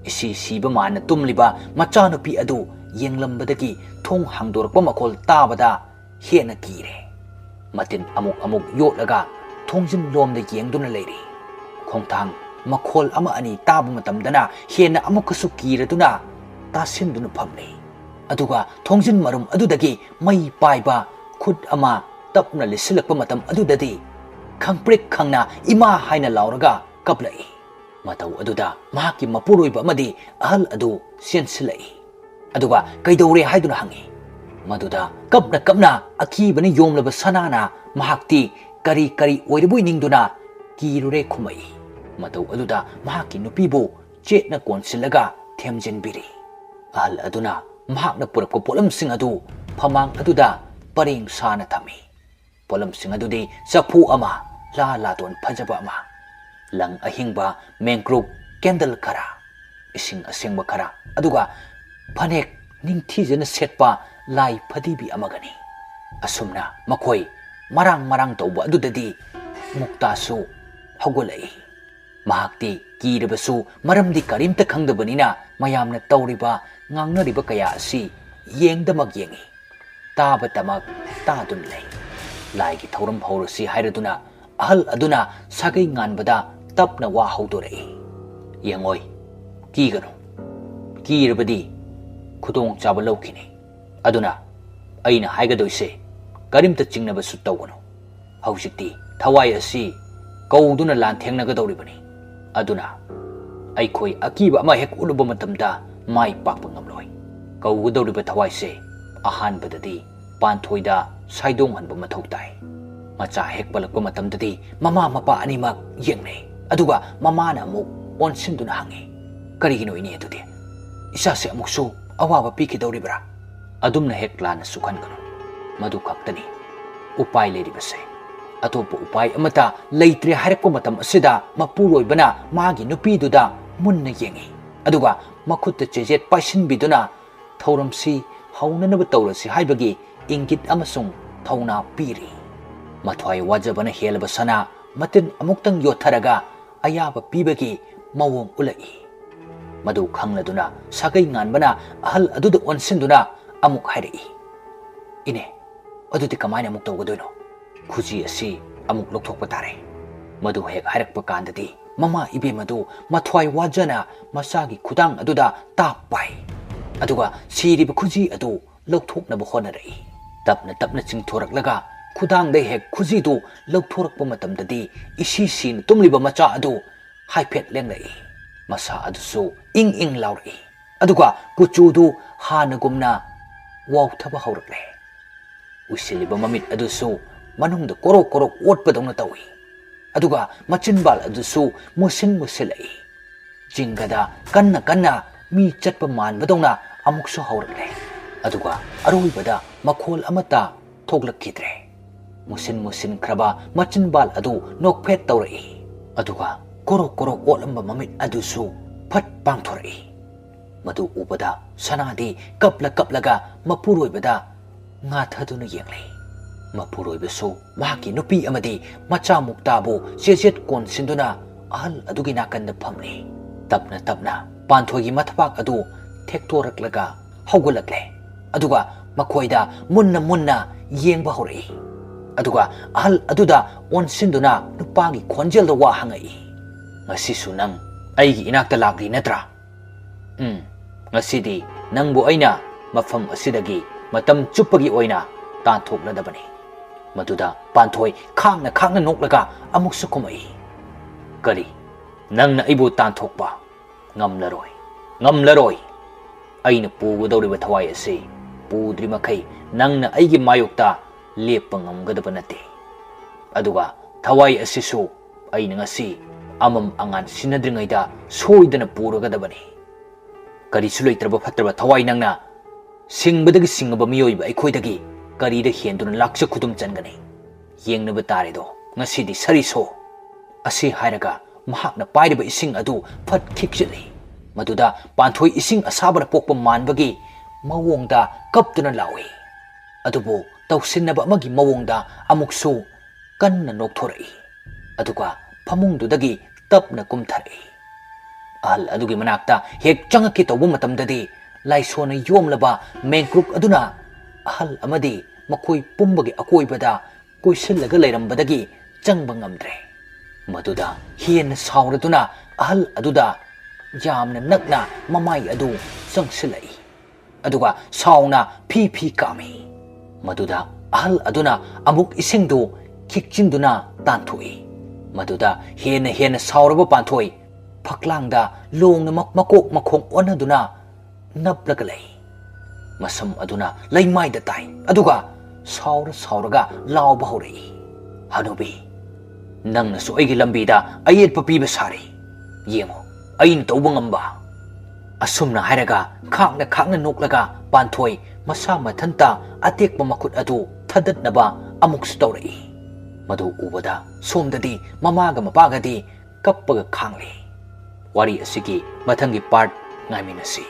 ꯏꯁꯤ ꯁꯤꯕ ꯃꯥꯟꯅ ꯇꯨꯝꯂꯤꯕ ꯃꯆꯥꯅꯨꯄꯤ ꯑꯗꯨ ꯌꯦꯡꯂꯝꯕꯗꯒꯤ ꯊꯣꯡ ꯍꯥꯡꯗꯣꯔꯛꯄ ꯃꯈꯣꯜ ꯇꯥꯕꯗ ꯍꯦꯟꯅ ꯀꯤꯔꯦ꯫ ꯃꯇꯤꯟ ꯑꯃꯨꯛ ꯑꯃꯨꯛ ꯌꯣꯠꯂꯒ ꯊꯣꯡꯖꯤꯟ ꯂꯣꯝꯗ ꯌꯦꯡꯗꯨꯅ ꯂꯩꯔꯤ꯫ ꯈꯣꯡꯊꯥꯡ ꯃꯈꯣꯜ ꯑꯃ ꯑꯅꯤ ꯇꯥꯕ ꯃꯇꯝꯗꯅ ꯍꯦꯟꯅ ꯑꯃꯨꯛꯀꯁꯨ ꯀꯤꯔꯗꯨꯅ ꯇꯥꯁꯤꯟꯗꯨꯅ ꯐꯝꯂꯤ꯫ ꯑꯗꯨꯒ ꯊꯣꯡꯖꯤꯟ ꯃꯔꯨꯝ ꯑꯗꯨꯗꯒꯤ ꯃꯩ ꯄꯥꯏꯕ ꯈꯨꯠ ꯑꯃ ꯇꯞꯅ ꯂꯤꯠꯁꯤꯜꯂꯛꯄ ꯃꯇꯝ ꯑꯗꯨꯗꯗꯤ ꯈꯪꯄ꯭ꯔꯤꯛ ꯈꯪꯅ "ꯏꯃꯥ" ꯍꯥꯏꯅ ꯂꯥꯎꯔꯒ ꯀꯞꯂꯛꯏ꯫ ꯃꯇꯧ ꯑꯗꯨꯗ ꯃꯍꯥꯛꯀꯤ ꯃꯄꯨꯔꯣꯏꯕ ꯑꯃꯗꯤ ꯑꯍꯜ ꯑꯗꯨ ꯆꯦꯟꯁꯤꯜꯂꯛꯏ꯫ ꯑꯗꯨꯒ "ꯀꯩꯗꯧꯔꯦ?" ꯍꯥꯏꯗꯨꯅ ꯍꯪꯏ꯫ ꯃꯗꯨꯗ ꯀꯞꯅ ꯀꯞꯅ ꯑꯀꯤꯕꯅ ꯌꯣꯝꯂꯕ ꯁꯅꯥꯅ ꯃꯍꯥꯛꯇꯤ ꯀꯔꯤ ꯀꯔꯤ ꯑꯣꯏꯔꯕꯣꯏ ꯅꯤꯡꯗꯨꯅ "ꯀꯤꯔꯨꯔꯦ" ꯈꯨꯝꯃꯛꯏ꯫ ꯃꯇꯧ ꯑꯗꯨꯗ ꯃꯍꯥꯛꯀꯤ ꯅꯨꯄꯤꯕꯨ ꯆꯦꯠꯅ ꯀꯣꯟꯁꯤꯜꯂꯒ ꯊꯦꯝꯖꯤꯟꯕꯤꯔꯤ꯫ ꯑꯍꯜ ꯑꯗꯨꯅ ꯃꯍꯥꯛꯅ ꯄꯨꯔꯛꯄ ꯄꯣꯠꯂꯝꯁꯤꯡ ꯑꯗꯨ ꯐꯃꯥꯡ ꯑꯗꯨꯗ ꯄꯔꯦꯡ ꯁꯥꯅ ꯊꯝꯃꯤ꯫ ꯄꯣꯠꯂꯝꯁꯤꯡ ꯑꯗꯨꯗꯤ ꯆꯐꯨ ꯑꯃ, ꯂꯥ ꯂꯥꯇꯣꯟ ꯐꯖꯕ ꯑꯃ, ꯂꯪ ꯑꯍꯤꯡꯕ, ꯃꯦꯡꯀ꯭ꯔꯨꯞ, ꯀꯦꯟꯗꯜ ꯈꯔ, ꯏꯁꯤꯡ ꯑꯁꯦꯡꯕ ꯈꯔ, ꯑꯗꯨꯒ ꯐꯅꯦꯛ ꯅꯤꯡꯊꯤꯖꯅ ꯁꯦꯠꯄ ꯂꯥꯏ ꯐꯗꯤꯕꯤ ꯑꯃꯒꯅꯤ꯫ ꯑꯁꯨꯝꯅ ꯃꯈꯣꯏ ꯃꯔꯥꯡ ꯃꯔꯥꯡ ꯇꯧꯕ ꯑꯗꯨꯗꯗꯤ ꯃꯨꯛꯇꯥꯁꯨ ꯍꯧꯒꯠꯂꯛꯏ꯫ ꯃꯍꯥꯛꯇꯤ ꯀꯤꯔꯕꯁꯨ ꯃꯔꯝꯗꯤ ꯀꯔꯤꯝꯇ ꯈꯪꯗꯕꯅꯤꯅ ꯃꯌꯥꯝꯅ ꯇꯧꯔꯤꯕ ꯉꯥꯡꯅꯔꯤꯕ ꯀꯌꯥ ꯑꯁꯤ ꯌꯦꯡꯗꯃꯛ ꯌꯦꯡꯏ꯫ ꯇꯥꯕꯇꯃꯛ ꯇꯥꯗꯨꯅ ꯂꯩ꯫ ꯂꯥꯏꯒꯤ ꯊꯧꯔꯝ ꯍꯧꯔꯁꯤ ꯍꯥꯏꯔꯗꯨꯅ ꯑꯍꯜ ꯑꯗꯨꯅ ꯁꯥꯒꯩ ꯉꯥꯟꯕꯗ ꯇꯞꯅ ꯋꯥ ꯍꯧꯗꯣꯔꯛꯏ꯫ "ꯌꯦꯡꯉꯣꯏ, ꯀꯤꯒꯅꯨ꯫ ꯀꯤꯔꯕꯗꯤ ꯈꯨꯗꯣꯡꯆꯥꯕ ꯂꯧꯈꯤꯅꯤ꯫ ꯑꯗꯨꯅ ꯑꯩꯅ ꯍꯥꯏꯒꯗꯣꯏꯁꯦ ꯀꯔꯤꯝꯇ ꯆꯤꯡꯅꯕꯁꯨ ꯇꯧꯒꯅꯨ꯫ ꯍꯧꯖꯤꯛꯇꯤ ꯊꯋꯥꯏ ꯑꯁꯤ ꯀꯧꯗꯨꯅ ꯂꯥꯟꯊꯦꯡꯅꯒꯗꯧꯔꯤꯕꯅꯤ꯫ ꯑꯗꯨꯅ ꯑꯩꯈꯣꯏ ꯑꯀꯤꯕ ꯑꯃ ꯍꯦꯛ ꯎꯠꯂꯨꯕ ꯃꯇꯝꯗ ꯃꯥꯏ ꯄꯥꯛꯄ ꯉꯝꯂꯣꯏ꯫ ꯀꯧꯒꯗꯧꯔꯤꯕ ꯊꯋꯥꯏꯁꯦ ꯑꯍꯥꯟꯕꯗꯗꯤ ꯄꯥꯟꯊꯣꯏꯗ ꯁꯥꯏꯗꯣꯡꯍꯟꯕ ꯃꯊꯧ ꯇꯥꯏ꯫ ꯃꯆꯥ ꯍꯦꯛ ꯄꯜꯂꯛꯄ ꯃꯇꯝꯗꯗꯤ ꯃꯃꯥ ꯃꯄꯥ ꯑꯅꯤꯃꯛ ꯌꯦꯡꯅꯩ꯫ ꯑꯗꯨꯒ ꯃꯃꯥꯅ ꯑꯃꯨꯛ ꯑꯣꯟꯁꯤꯟꯗꯨꯅ ꯍꯪꯉꯤ, "ꯀꯔꯤꯒꯤꯅꯣ ꯏꯅꯦ ꯑꯗꯨꯗꯤ? ꯏꯆꯥꯁꯦ ꯑꯃꯨꯛꯁꯨ ꯑꯋꯥꯕ ꯄꯤꯈꯤꯗꯧꯔꯤꯕ꯭ꯔꯥ?" ꯑꯗꯨꯝꯅ ꯍꯦꯛ ꯂꯥꯟꯅꯁꯨ ꯈꯟꯒꯅꯨ꯫ ꯃꯗꯨ ꯈꯛꯇꯅꯤ ꯎꯄꯥꯏ ꯂꯩꯔꯤꯕꯁꯦ꯫ ꯑꯇꯣꯞꯄ ꯎꯄꯥꯏ ꯑꯃꯠꯇ ꯂꯩꯇ꯭ꯔꯦ ꯍꯥꯏꯔꯛꯄ ꯃꯇꯝ ꯑꯁꯤꯗ ꯃꯄꯨꯔꯣꯏꯕꯅ ꯃꯥꯒꯤ ꯅꯨꯄꯤꯗꯨꯗ ꯃꯨꯟꯅ ꯌꯦꯡꯉꯤ꯫ ꯑꯗꯨꯒ ꯃꯈꯨꯠꯇ ꯆꯦꯖꯦꯠ ꯄꯥꯏꯁꯤꯟꯕꯤꯗꯨꯅ ꯊꯧꯔꯝꯁꯤ ꯍꯧꯅꯅꯕ ꯇꯧꯔꯁꯤ ꯍꯥꯏꯕꯒꯤ ꯏꯪꯒꯤꯠ ꯑꯃꯁꯨꯡ ꯊꯧꯅꯥ ꯄꯤꯔꯤ꯫ ꯃꯊ꯭ꯋꯥꯏ ꯋꯥꯖꯕꯅ ꯍꯦꯜꯂꯕ ꯁꯅꯥ ꯃꯇꯤꯟ ꯑꯃꯨꯛꯇꯪ ꯌꯣꯠꯊꯔꯒ ꯑꯌꯥꯕ ꯄꯤꯕꯒꯤ ꯃꯑꯣꯡ ꯎꯠꯂꯛꯏ꯫ ꯃꯗꯨ ꯈꯪꯂꯗꯨꯅ ꯁꯥꯒꯩ ꯉꯥꯟꯕꯅ ꯑꯍꯜ ꯑꯗꯨꯗ ꯑꯣꯟꯁꯤꯟꯗꯨꯅ ꯑꯃꯨꯛ ꯍꯥꯏꯔꯛꯏ, "ꯏꯅꯦ, ꯑꯗꯨꯗꯤ ꯀꯃꯥꯏꯅ ꯑꯃꯨꯛ ꯇꯧꯒꯗꯣꯏꯅꯣ? ꯈꯨꯖꯤ ꯑꯁꯤ ꯑꯃꯨꯛ ꯂꯧꯊꯣꯛꯄ ꯇꯥꯔꯦ꯫" ꯃꯗꯨ ꯍꯦꯛ ꯍꯥꯏꯔꯛꯄ ꯀꯥꯟꯗꯗꯤ ꯃꯃꯥ ꯏꯕꯦꯝ ꯑꯗꯨ ꯃꯊ꯭ꯋꯥꯏ ꯋꯥꯖꯅ ꯃꯆꯥꯒꯤ ꯈꯨꯗꯥꯡ ꯑꯗꯨꯗ ꯇꯥꯞ ꯄꯥꯏ꯫ ꯑꯗꯨꯒ ꯁꯤꯔꯤꯕ ꯈꯨꯖꯤ ꯑꯗꯨ ꯂꯧꯊꯣꯛꯅꯕ ꯍꯣꯠꯅꯔꯛꯏ꯫ ꯇꯞꯅ ꯇꯞꯅ ꯆꯤꯡꯊꯣꯔꯛꯂꯒ ꯈꯨꯗꯥꯡꯗ ꯍꯦꯛ ꯈꯨꯖꯤꯗꯨ ꯂꯧꯊꯣꯔꯛꯄ ꯃꯇꯝꯗꯗꯤ ꯏꯁꯤ ꯁꯤꯅ ꯇꯨꯝꯂꯤꯕ ꯃꯆꯥ ꯑꯗꯨ ꯍꯥꯏꯐꯦꯠ ꯂꯦꯡꯂꯛꯏ꯫ ꯃꯁꯥ ꯑꯗꯨꯁꯨ ꯏꯪ ꯏꯪ ꯂꯥꯎꯔꯛꯏ꯫ ꯑꯗꯨꯒ ꯀꯨꯆꯨꯗꯨ ꯍꯥꯟꯅꯒꯨꯝꯅ ꯋꯥꯎꯊꯕ ꯍꯧꯔꯛꯂꯦ꯫ ꯎꯏꯁꯤꯜꯂꯤꯕ ꯃꯃꯤꯠ ꯑꯗꯨꯁꯨ ꯃꯅꯨꯡꯗ ꯀꯣꯔꯣꯛ ꯀꯣꯔꯣꯛ ꯑꯣꯠꯄꯗꯧꯅ ꯇꯧꯏ꯫ ꯑꯗꯨꯒ ꯃꯆꯤꯟꯕꯥꯜ ꯑꯗꯨꯁꯨ ꯃꯨꯁꯤꯟ ꯃꯨꯁꯤꯜꯂꯛꯏ꯫ ꯆꯤꯡꯒꯗ ꯀꯟꯅ ꯀꯟꯅ ꯃꯤ ꯆꯠꯄ ꯃꯥꯟꯕꯗꯧꯅ ꯑꯃꯨꯛꯁꯨ ꯍꯧꯔꯛꯂꯦ꯫ ꯑꯗꯨꯒ ꯑꯔꯣꯏꯕꯗ ꯃꯈꯣꯜ ꯑꯃꯠꯇ ꯊꯣꯛꯂꯛꯈꯤꯗ꯭ꯔꯦ꯫ ꯃꯨꯁꯤꯟ ꯃꯨꯁꯤꯟꯈ꯭ꯔꯕ ꯃꯆꯤꯟꯕꯥꯜ ꯑꯗꯨ ꯅꯣꯛꯐꯦꯠ ꯇꯧꯔꯛꯏ꯫ ꯑꯗꯨꯒ ꯀꯣꯔꯣꯛ ꯀꯣꯔꯣꯛ ꯑꯣꯠꯂꯝꯕ ꯃꯃꯤꯠ ꯑꯗꯨꯁꯨ ꯐꯠ ꯄꯥꯡꯊꯣꯔꯛꯏ꯫ ꯃꯗꯨ ꯎꯕꯗ ꯁꯅꯥꯗꯤ ꯀꯞꯂ ꯀꯞꯂꯒ ꯃꯄꯨꯔꯣꯏꯕꯗ ꯉꯥꯊꯗꯨꯅ ꯌꯦꯡꯂꯤ꯫ ꯃꯄꯨꯔꯣꯏꯕꯁꯨ ꯃꯍꯥꯛꯀꯤ ꯅꯨꯄꯤ ꯑꯃꯗꯤ ꯃꯆꯥ ꯃꯨꯛꯇꯥꯕꯨ ꯆꯦꯖꯦꯠ ꯀꯣꯟꯁꯤꯟꯗꯨꯅ ꯑꯍꯜ ꯑꯗꯨꯒꯤ ꯅꯥꯀꯟꯗ ꯐꯝꯂꯤ꯫ ꯇꯞꯅ ꯇꯞꯅ ꯄꯥꯟꯊꯣꯏꯒꯤ ꯃꯊꯕꯥꯛ ꯑꯗꯨ ꯊꯦꯛꯇꯣꯔꯛꯂꯒ ꯍꯧꯒꯠꯂꯛꯂꯦ꯫ ꯑꯗꯨꯒ ꯃꯈꯣꯏꯗ ꯃꯨꯟꯅ ꯃꯨꯟꯅ ꯌꯦꯡꯕ ꯍꯧꯔꯛꯏ꯫ ꯑꯗꯨꯒ ꯑꯍꯜ ꯑꯗꯨꯗ ꯑꯣꯟꯁꯤꯟꯗꯨꯅ ꯅꯨꯄꯥꯒꯤ ꯈꯣꯟꯖꯦꯜꯗ ꯋꯥ ꯍꯪꯉꯛꯏ, "ꯉꯁꯤꯁꯨ ꯅꯪ ꯑꯩꯒꯤ ꯏꯅꯥꯛꯇ ꯂꯥꯛꯂꯤ ꯅꯠꯇ꯭ꯔꯥ?" "ꯎꯝ, "ꯉꯁꯤꯗꯤ ꯅꯪꯕꯨ ꯑꯩꯅ ꯃꯐꯝ ꯑꯁꯤꯗꯒꯤ ꯃꯇꯝ ꯆꯨꯞꯄꯒꯤ ꯑꯣꯏꯅ ꯇꯥꯟꯊꯣꯛꯂꯗꯕꯅꯤ"꯫ ꯃꯗꯨꯗ ꯄꯥꯟꯊꯣꯏ ꯈꯥꯡꯅ ꯈꯥꯡꯅ ꯅꯣꯛꯂꯒ ꯑꯃꯨꯛꯁꯨ ꯈꯨꯝꯃꯛꯏ, "ꯀꯔꯤ? ꯅꯪꯅ ꯑꯩꯕꯨ ꯇꯥꯟꯊꯣꯛꯄ ꯉꯝꯂꯔꯣꯏ, ꯉꯝꯂꯔꯣꯏ꯫ ꯑꯩꯅ ꯄꯨꯒꯗꯧꯔꯤꯕ ꯊꯋꯥꯏ ꯑꯁꯤ ꯄꯨꯗ꯭ꯔꯤ ꯃꯈꯩ ꯅꯪꯅ ꯑꯩꯒꯤ ꯃꯥꯌꯣꯛꯇ ꯂꯦꯞꯄ ꯉꯝꯒꯗꯕ ꯅꯠꯇꯦ꯫ ꯑꯗꯨꯒ ꯊꯋꯥꯏ ꯑꯁꯤꯁꯨ ꯑꯩꯅ ꯉꯁꯤ ꯑꯃꯝ ꯑꯉꯥꯟ ꯁꯤꯟꯅꯗ꯭ꯔꯤꯉꯩꯗ ꯁꯣꯏꯗꯅ ꯄꯨꯔꯒꯗꯕꯅꯤ"꯫ "ꯀꯔꯤꯁꯨ ꯂꯩꯇ꯭ꯔꯕ ꯐꯠꯇ꯭ꯔꯕ ꯊꯋꯥꯏ ꯅꯪꯅ ꯁꯤꯡꯕꯗꯒꯤ ꯁꯤꯡꯉꯕ ꯃꯤꯑꯣꯏꯕ ꯑꯩꯈꯣꯏꯗꯒꯤ ꯀꯔꯤꯗ ꯍꯦꯟꯗꯨꯅ ꯂꯥꯛꯆ ꯈꯨꯗꯨꯝ ꯆꯟꯒꯅꯤ? ꯌꯦꯡꯅꯕ ꯇꯥꯔꯦꯗꯣ ꯉꯁꯤꯗꯤ, ꯁꯔꯤꯁꯣ"꯫ ꯑꯁꯤ ꯍꯥꯏꯔꯒ ꯃꯍꯥꯛꯅ ꯄꯥꯏꯔꯤꯕ ꯏꯁꯤꯡ ꯑꯗꯨ ꯐꯠ ꯈꯤꯛꯆꯤꯜꯂꯤ꯫ ꯃꯗꯨꯗ ꯄꯥꯟꯊꯣꯏ ꯏꯁꯤꯡ ꯑꯁꯥꯕꯅ ꯄꯣꯛꯄ ꯃꯥꯟꯕꯒꯤ ꯃꯑꯣꯡꯗ ꯀꯞꯇꯨꯅ ꯂꯥꯎꯏ꯫ ꯑꯗꯨꯕꯨ ꯇꯧꯁꯤꯟꯅꯕ ꯑꯃꯒꯤ ꯃꯑꯣꯡꯗ ꯑꯃꯨꯛꯁꯨ ꯀꯟꯅ ꯅꯣꯛꯊꯣꯔꯛꯏ꯫ ꯑꯗꯨꯒ ꯐꯃꯨꯡꯗꯨꯗꯒꯤ ꯇꯞꯅ ꯀꯨꯝꯊꯔꯛꯏ꯫ ꯑꯍꯜ ꯑꯗꯨꯒꯤ ꯃꯅꯥꯛꯇ ꯍꯦꯛ ꯆꯪꯉꯛꯀꯦ ꯇꯧꯕ ꯃꯇꯝꯗꯗꯤ, ꯂꯥꯏꯁꯣꯟꯅ ꯌꯣꯝꯂꯕ ꯃꯦꯡꯀ꯭ꯔꯨꯛ ꯑꯗꯨꯅ ꯑꯍꯜ ꯑꯃꯗꯤ ꯃꯈꯣꯏ ꯄꯨꯝꯕꯒꯤ ꯑꯀꯣꯏꯕꯗ ꯀꯣꯏꯁꯤꯜꯂꯒ ꯂꯩꯔꯝꯕꯗꯒꯤ ꯆꯪꯕ ꯉꯝꯗ꯭ꯔꯦ꯫ ꯃꯗꯨꯗ ꯍꯦꯟꯅ ꯁꯥꯎꯔꯗꯨꯅ ꯑꯍꯜ ꯑꯗꯨꯗ ꯌꯥꯝꯅ ꯅꯛꯅ ꯃꯃꯥꯏ ꯑꯗꯨ ꯆꯪꯁꯤꯜꯂꯛꯏ꯫ ꯑꯗꯨꯒ ꯁꯥꯎꯅ ꯐꯤ ꯐꯤ ꯀꯥꯝꯃꯤ꯫ ꯃꯗꯨꯗ ꯑꯍꯜ ꯑꯗꯨꯅ ꯑꯃꯨꯛ ꯏꯁꯤꯡꯗꯨ ꯈꯤꯛꯆꯤꯟꯗꯨꯅ ꯇꯥꯟꯊꯣꯛꯏ꯫ ꯃꯗꯨꯗ ꯍꯦꯟꯅ ꯍꯦꯟꯅ ꯁꯥꯎꯔꯕ ꯄꯥꯟꯊꯣꯏ ꯐꯛꯂꯥꯡꯗ ꯂꯣꯡꯅ ꯃ-, ꯃꯀꯣꯛ ꯃꯈꯣꯡ ꯑꯣꯟꯅꯗꯨꯅ ꯅꯞꯂꯒ ꯂꯩ꯫ ꯃꯁꯝ ꯑꯗꯨꯅ ꯂꯩꯃꯥꯏꯗ ꯇꯥꯏ, ꯑꯗꯨꯒ ꯁꯥꯎꯔ ꯁꯥꯎꯔꯒ ꯂꯥꯎꯕ ꯍꯧꯔꯛꯏ, "ꯍꯅꯨꯕꯤ, ꯅꯪꯅꯁꯨ ꯑꯩꯒꯤ ꯂꯝꯕꯤꯗ ꯑꯌꯦꯠꯄ ꯄꯤꯕ ꯁꯥꯔꯤ꯫ ꯌꯦꯡꯉꯨ, ꯑꯩꯅ ꯇꯧꯕ ꯉꯝꯕ"꯫ ꯑꯁꯨꯝꯅ ꯍꯥꯏꯔꯒ ꯈꯥꯛꯅ ꯈꯥꯛꯅ ꯅꯣꯛꯂꯒ ꯄꯥꯟꯊꯣꯏ ꯃꯁꯥ ꯃꯊꯟꯇ ꯑꯇꯦꯛꯄ ꯃꯈꯨꯠ ꯑꯗꯨ ꯊꯗꯠꯅꯕ ꯑꯃꯨꯛꯁꯨ ꯇꯧꯔꯛꯏ꯫ ꯃꯗꯨ ꯎꯕꯗ ꯁꯣꯝꯗꯗꯤ ꯃꯃꯥꯒ ꯃꯄꯥꯒꯗꯤ ꯀꯞꯄꯒ ꯈꯥꯡꯂꯤ꯫ ꯋꯥꯔꯤ ꯑꯁꯤꯒꯤ ꯃꯊꯪꯒꯤ part ꯉꯥꯏꯃꯤꯟꯅꯁꯤ꯫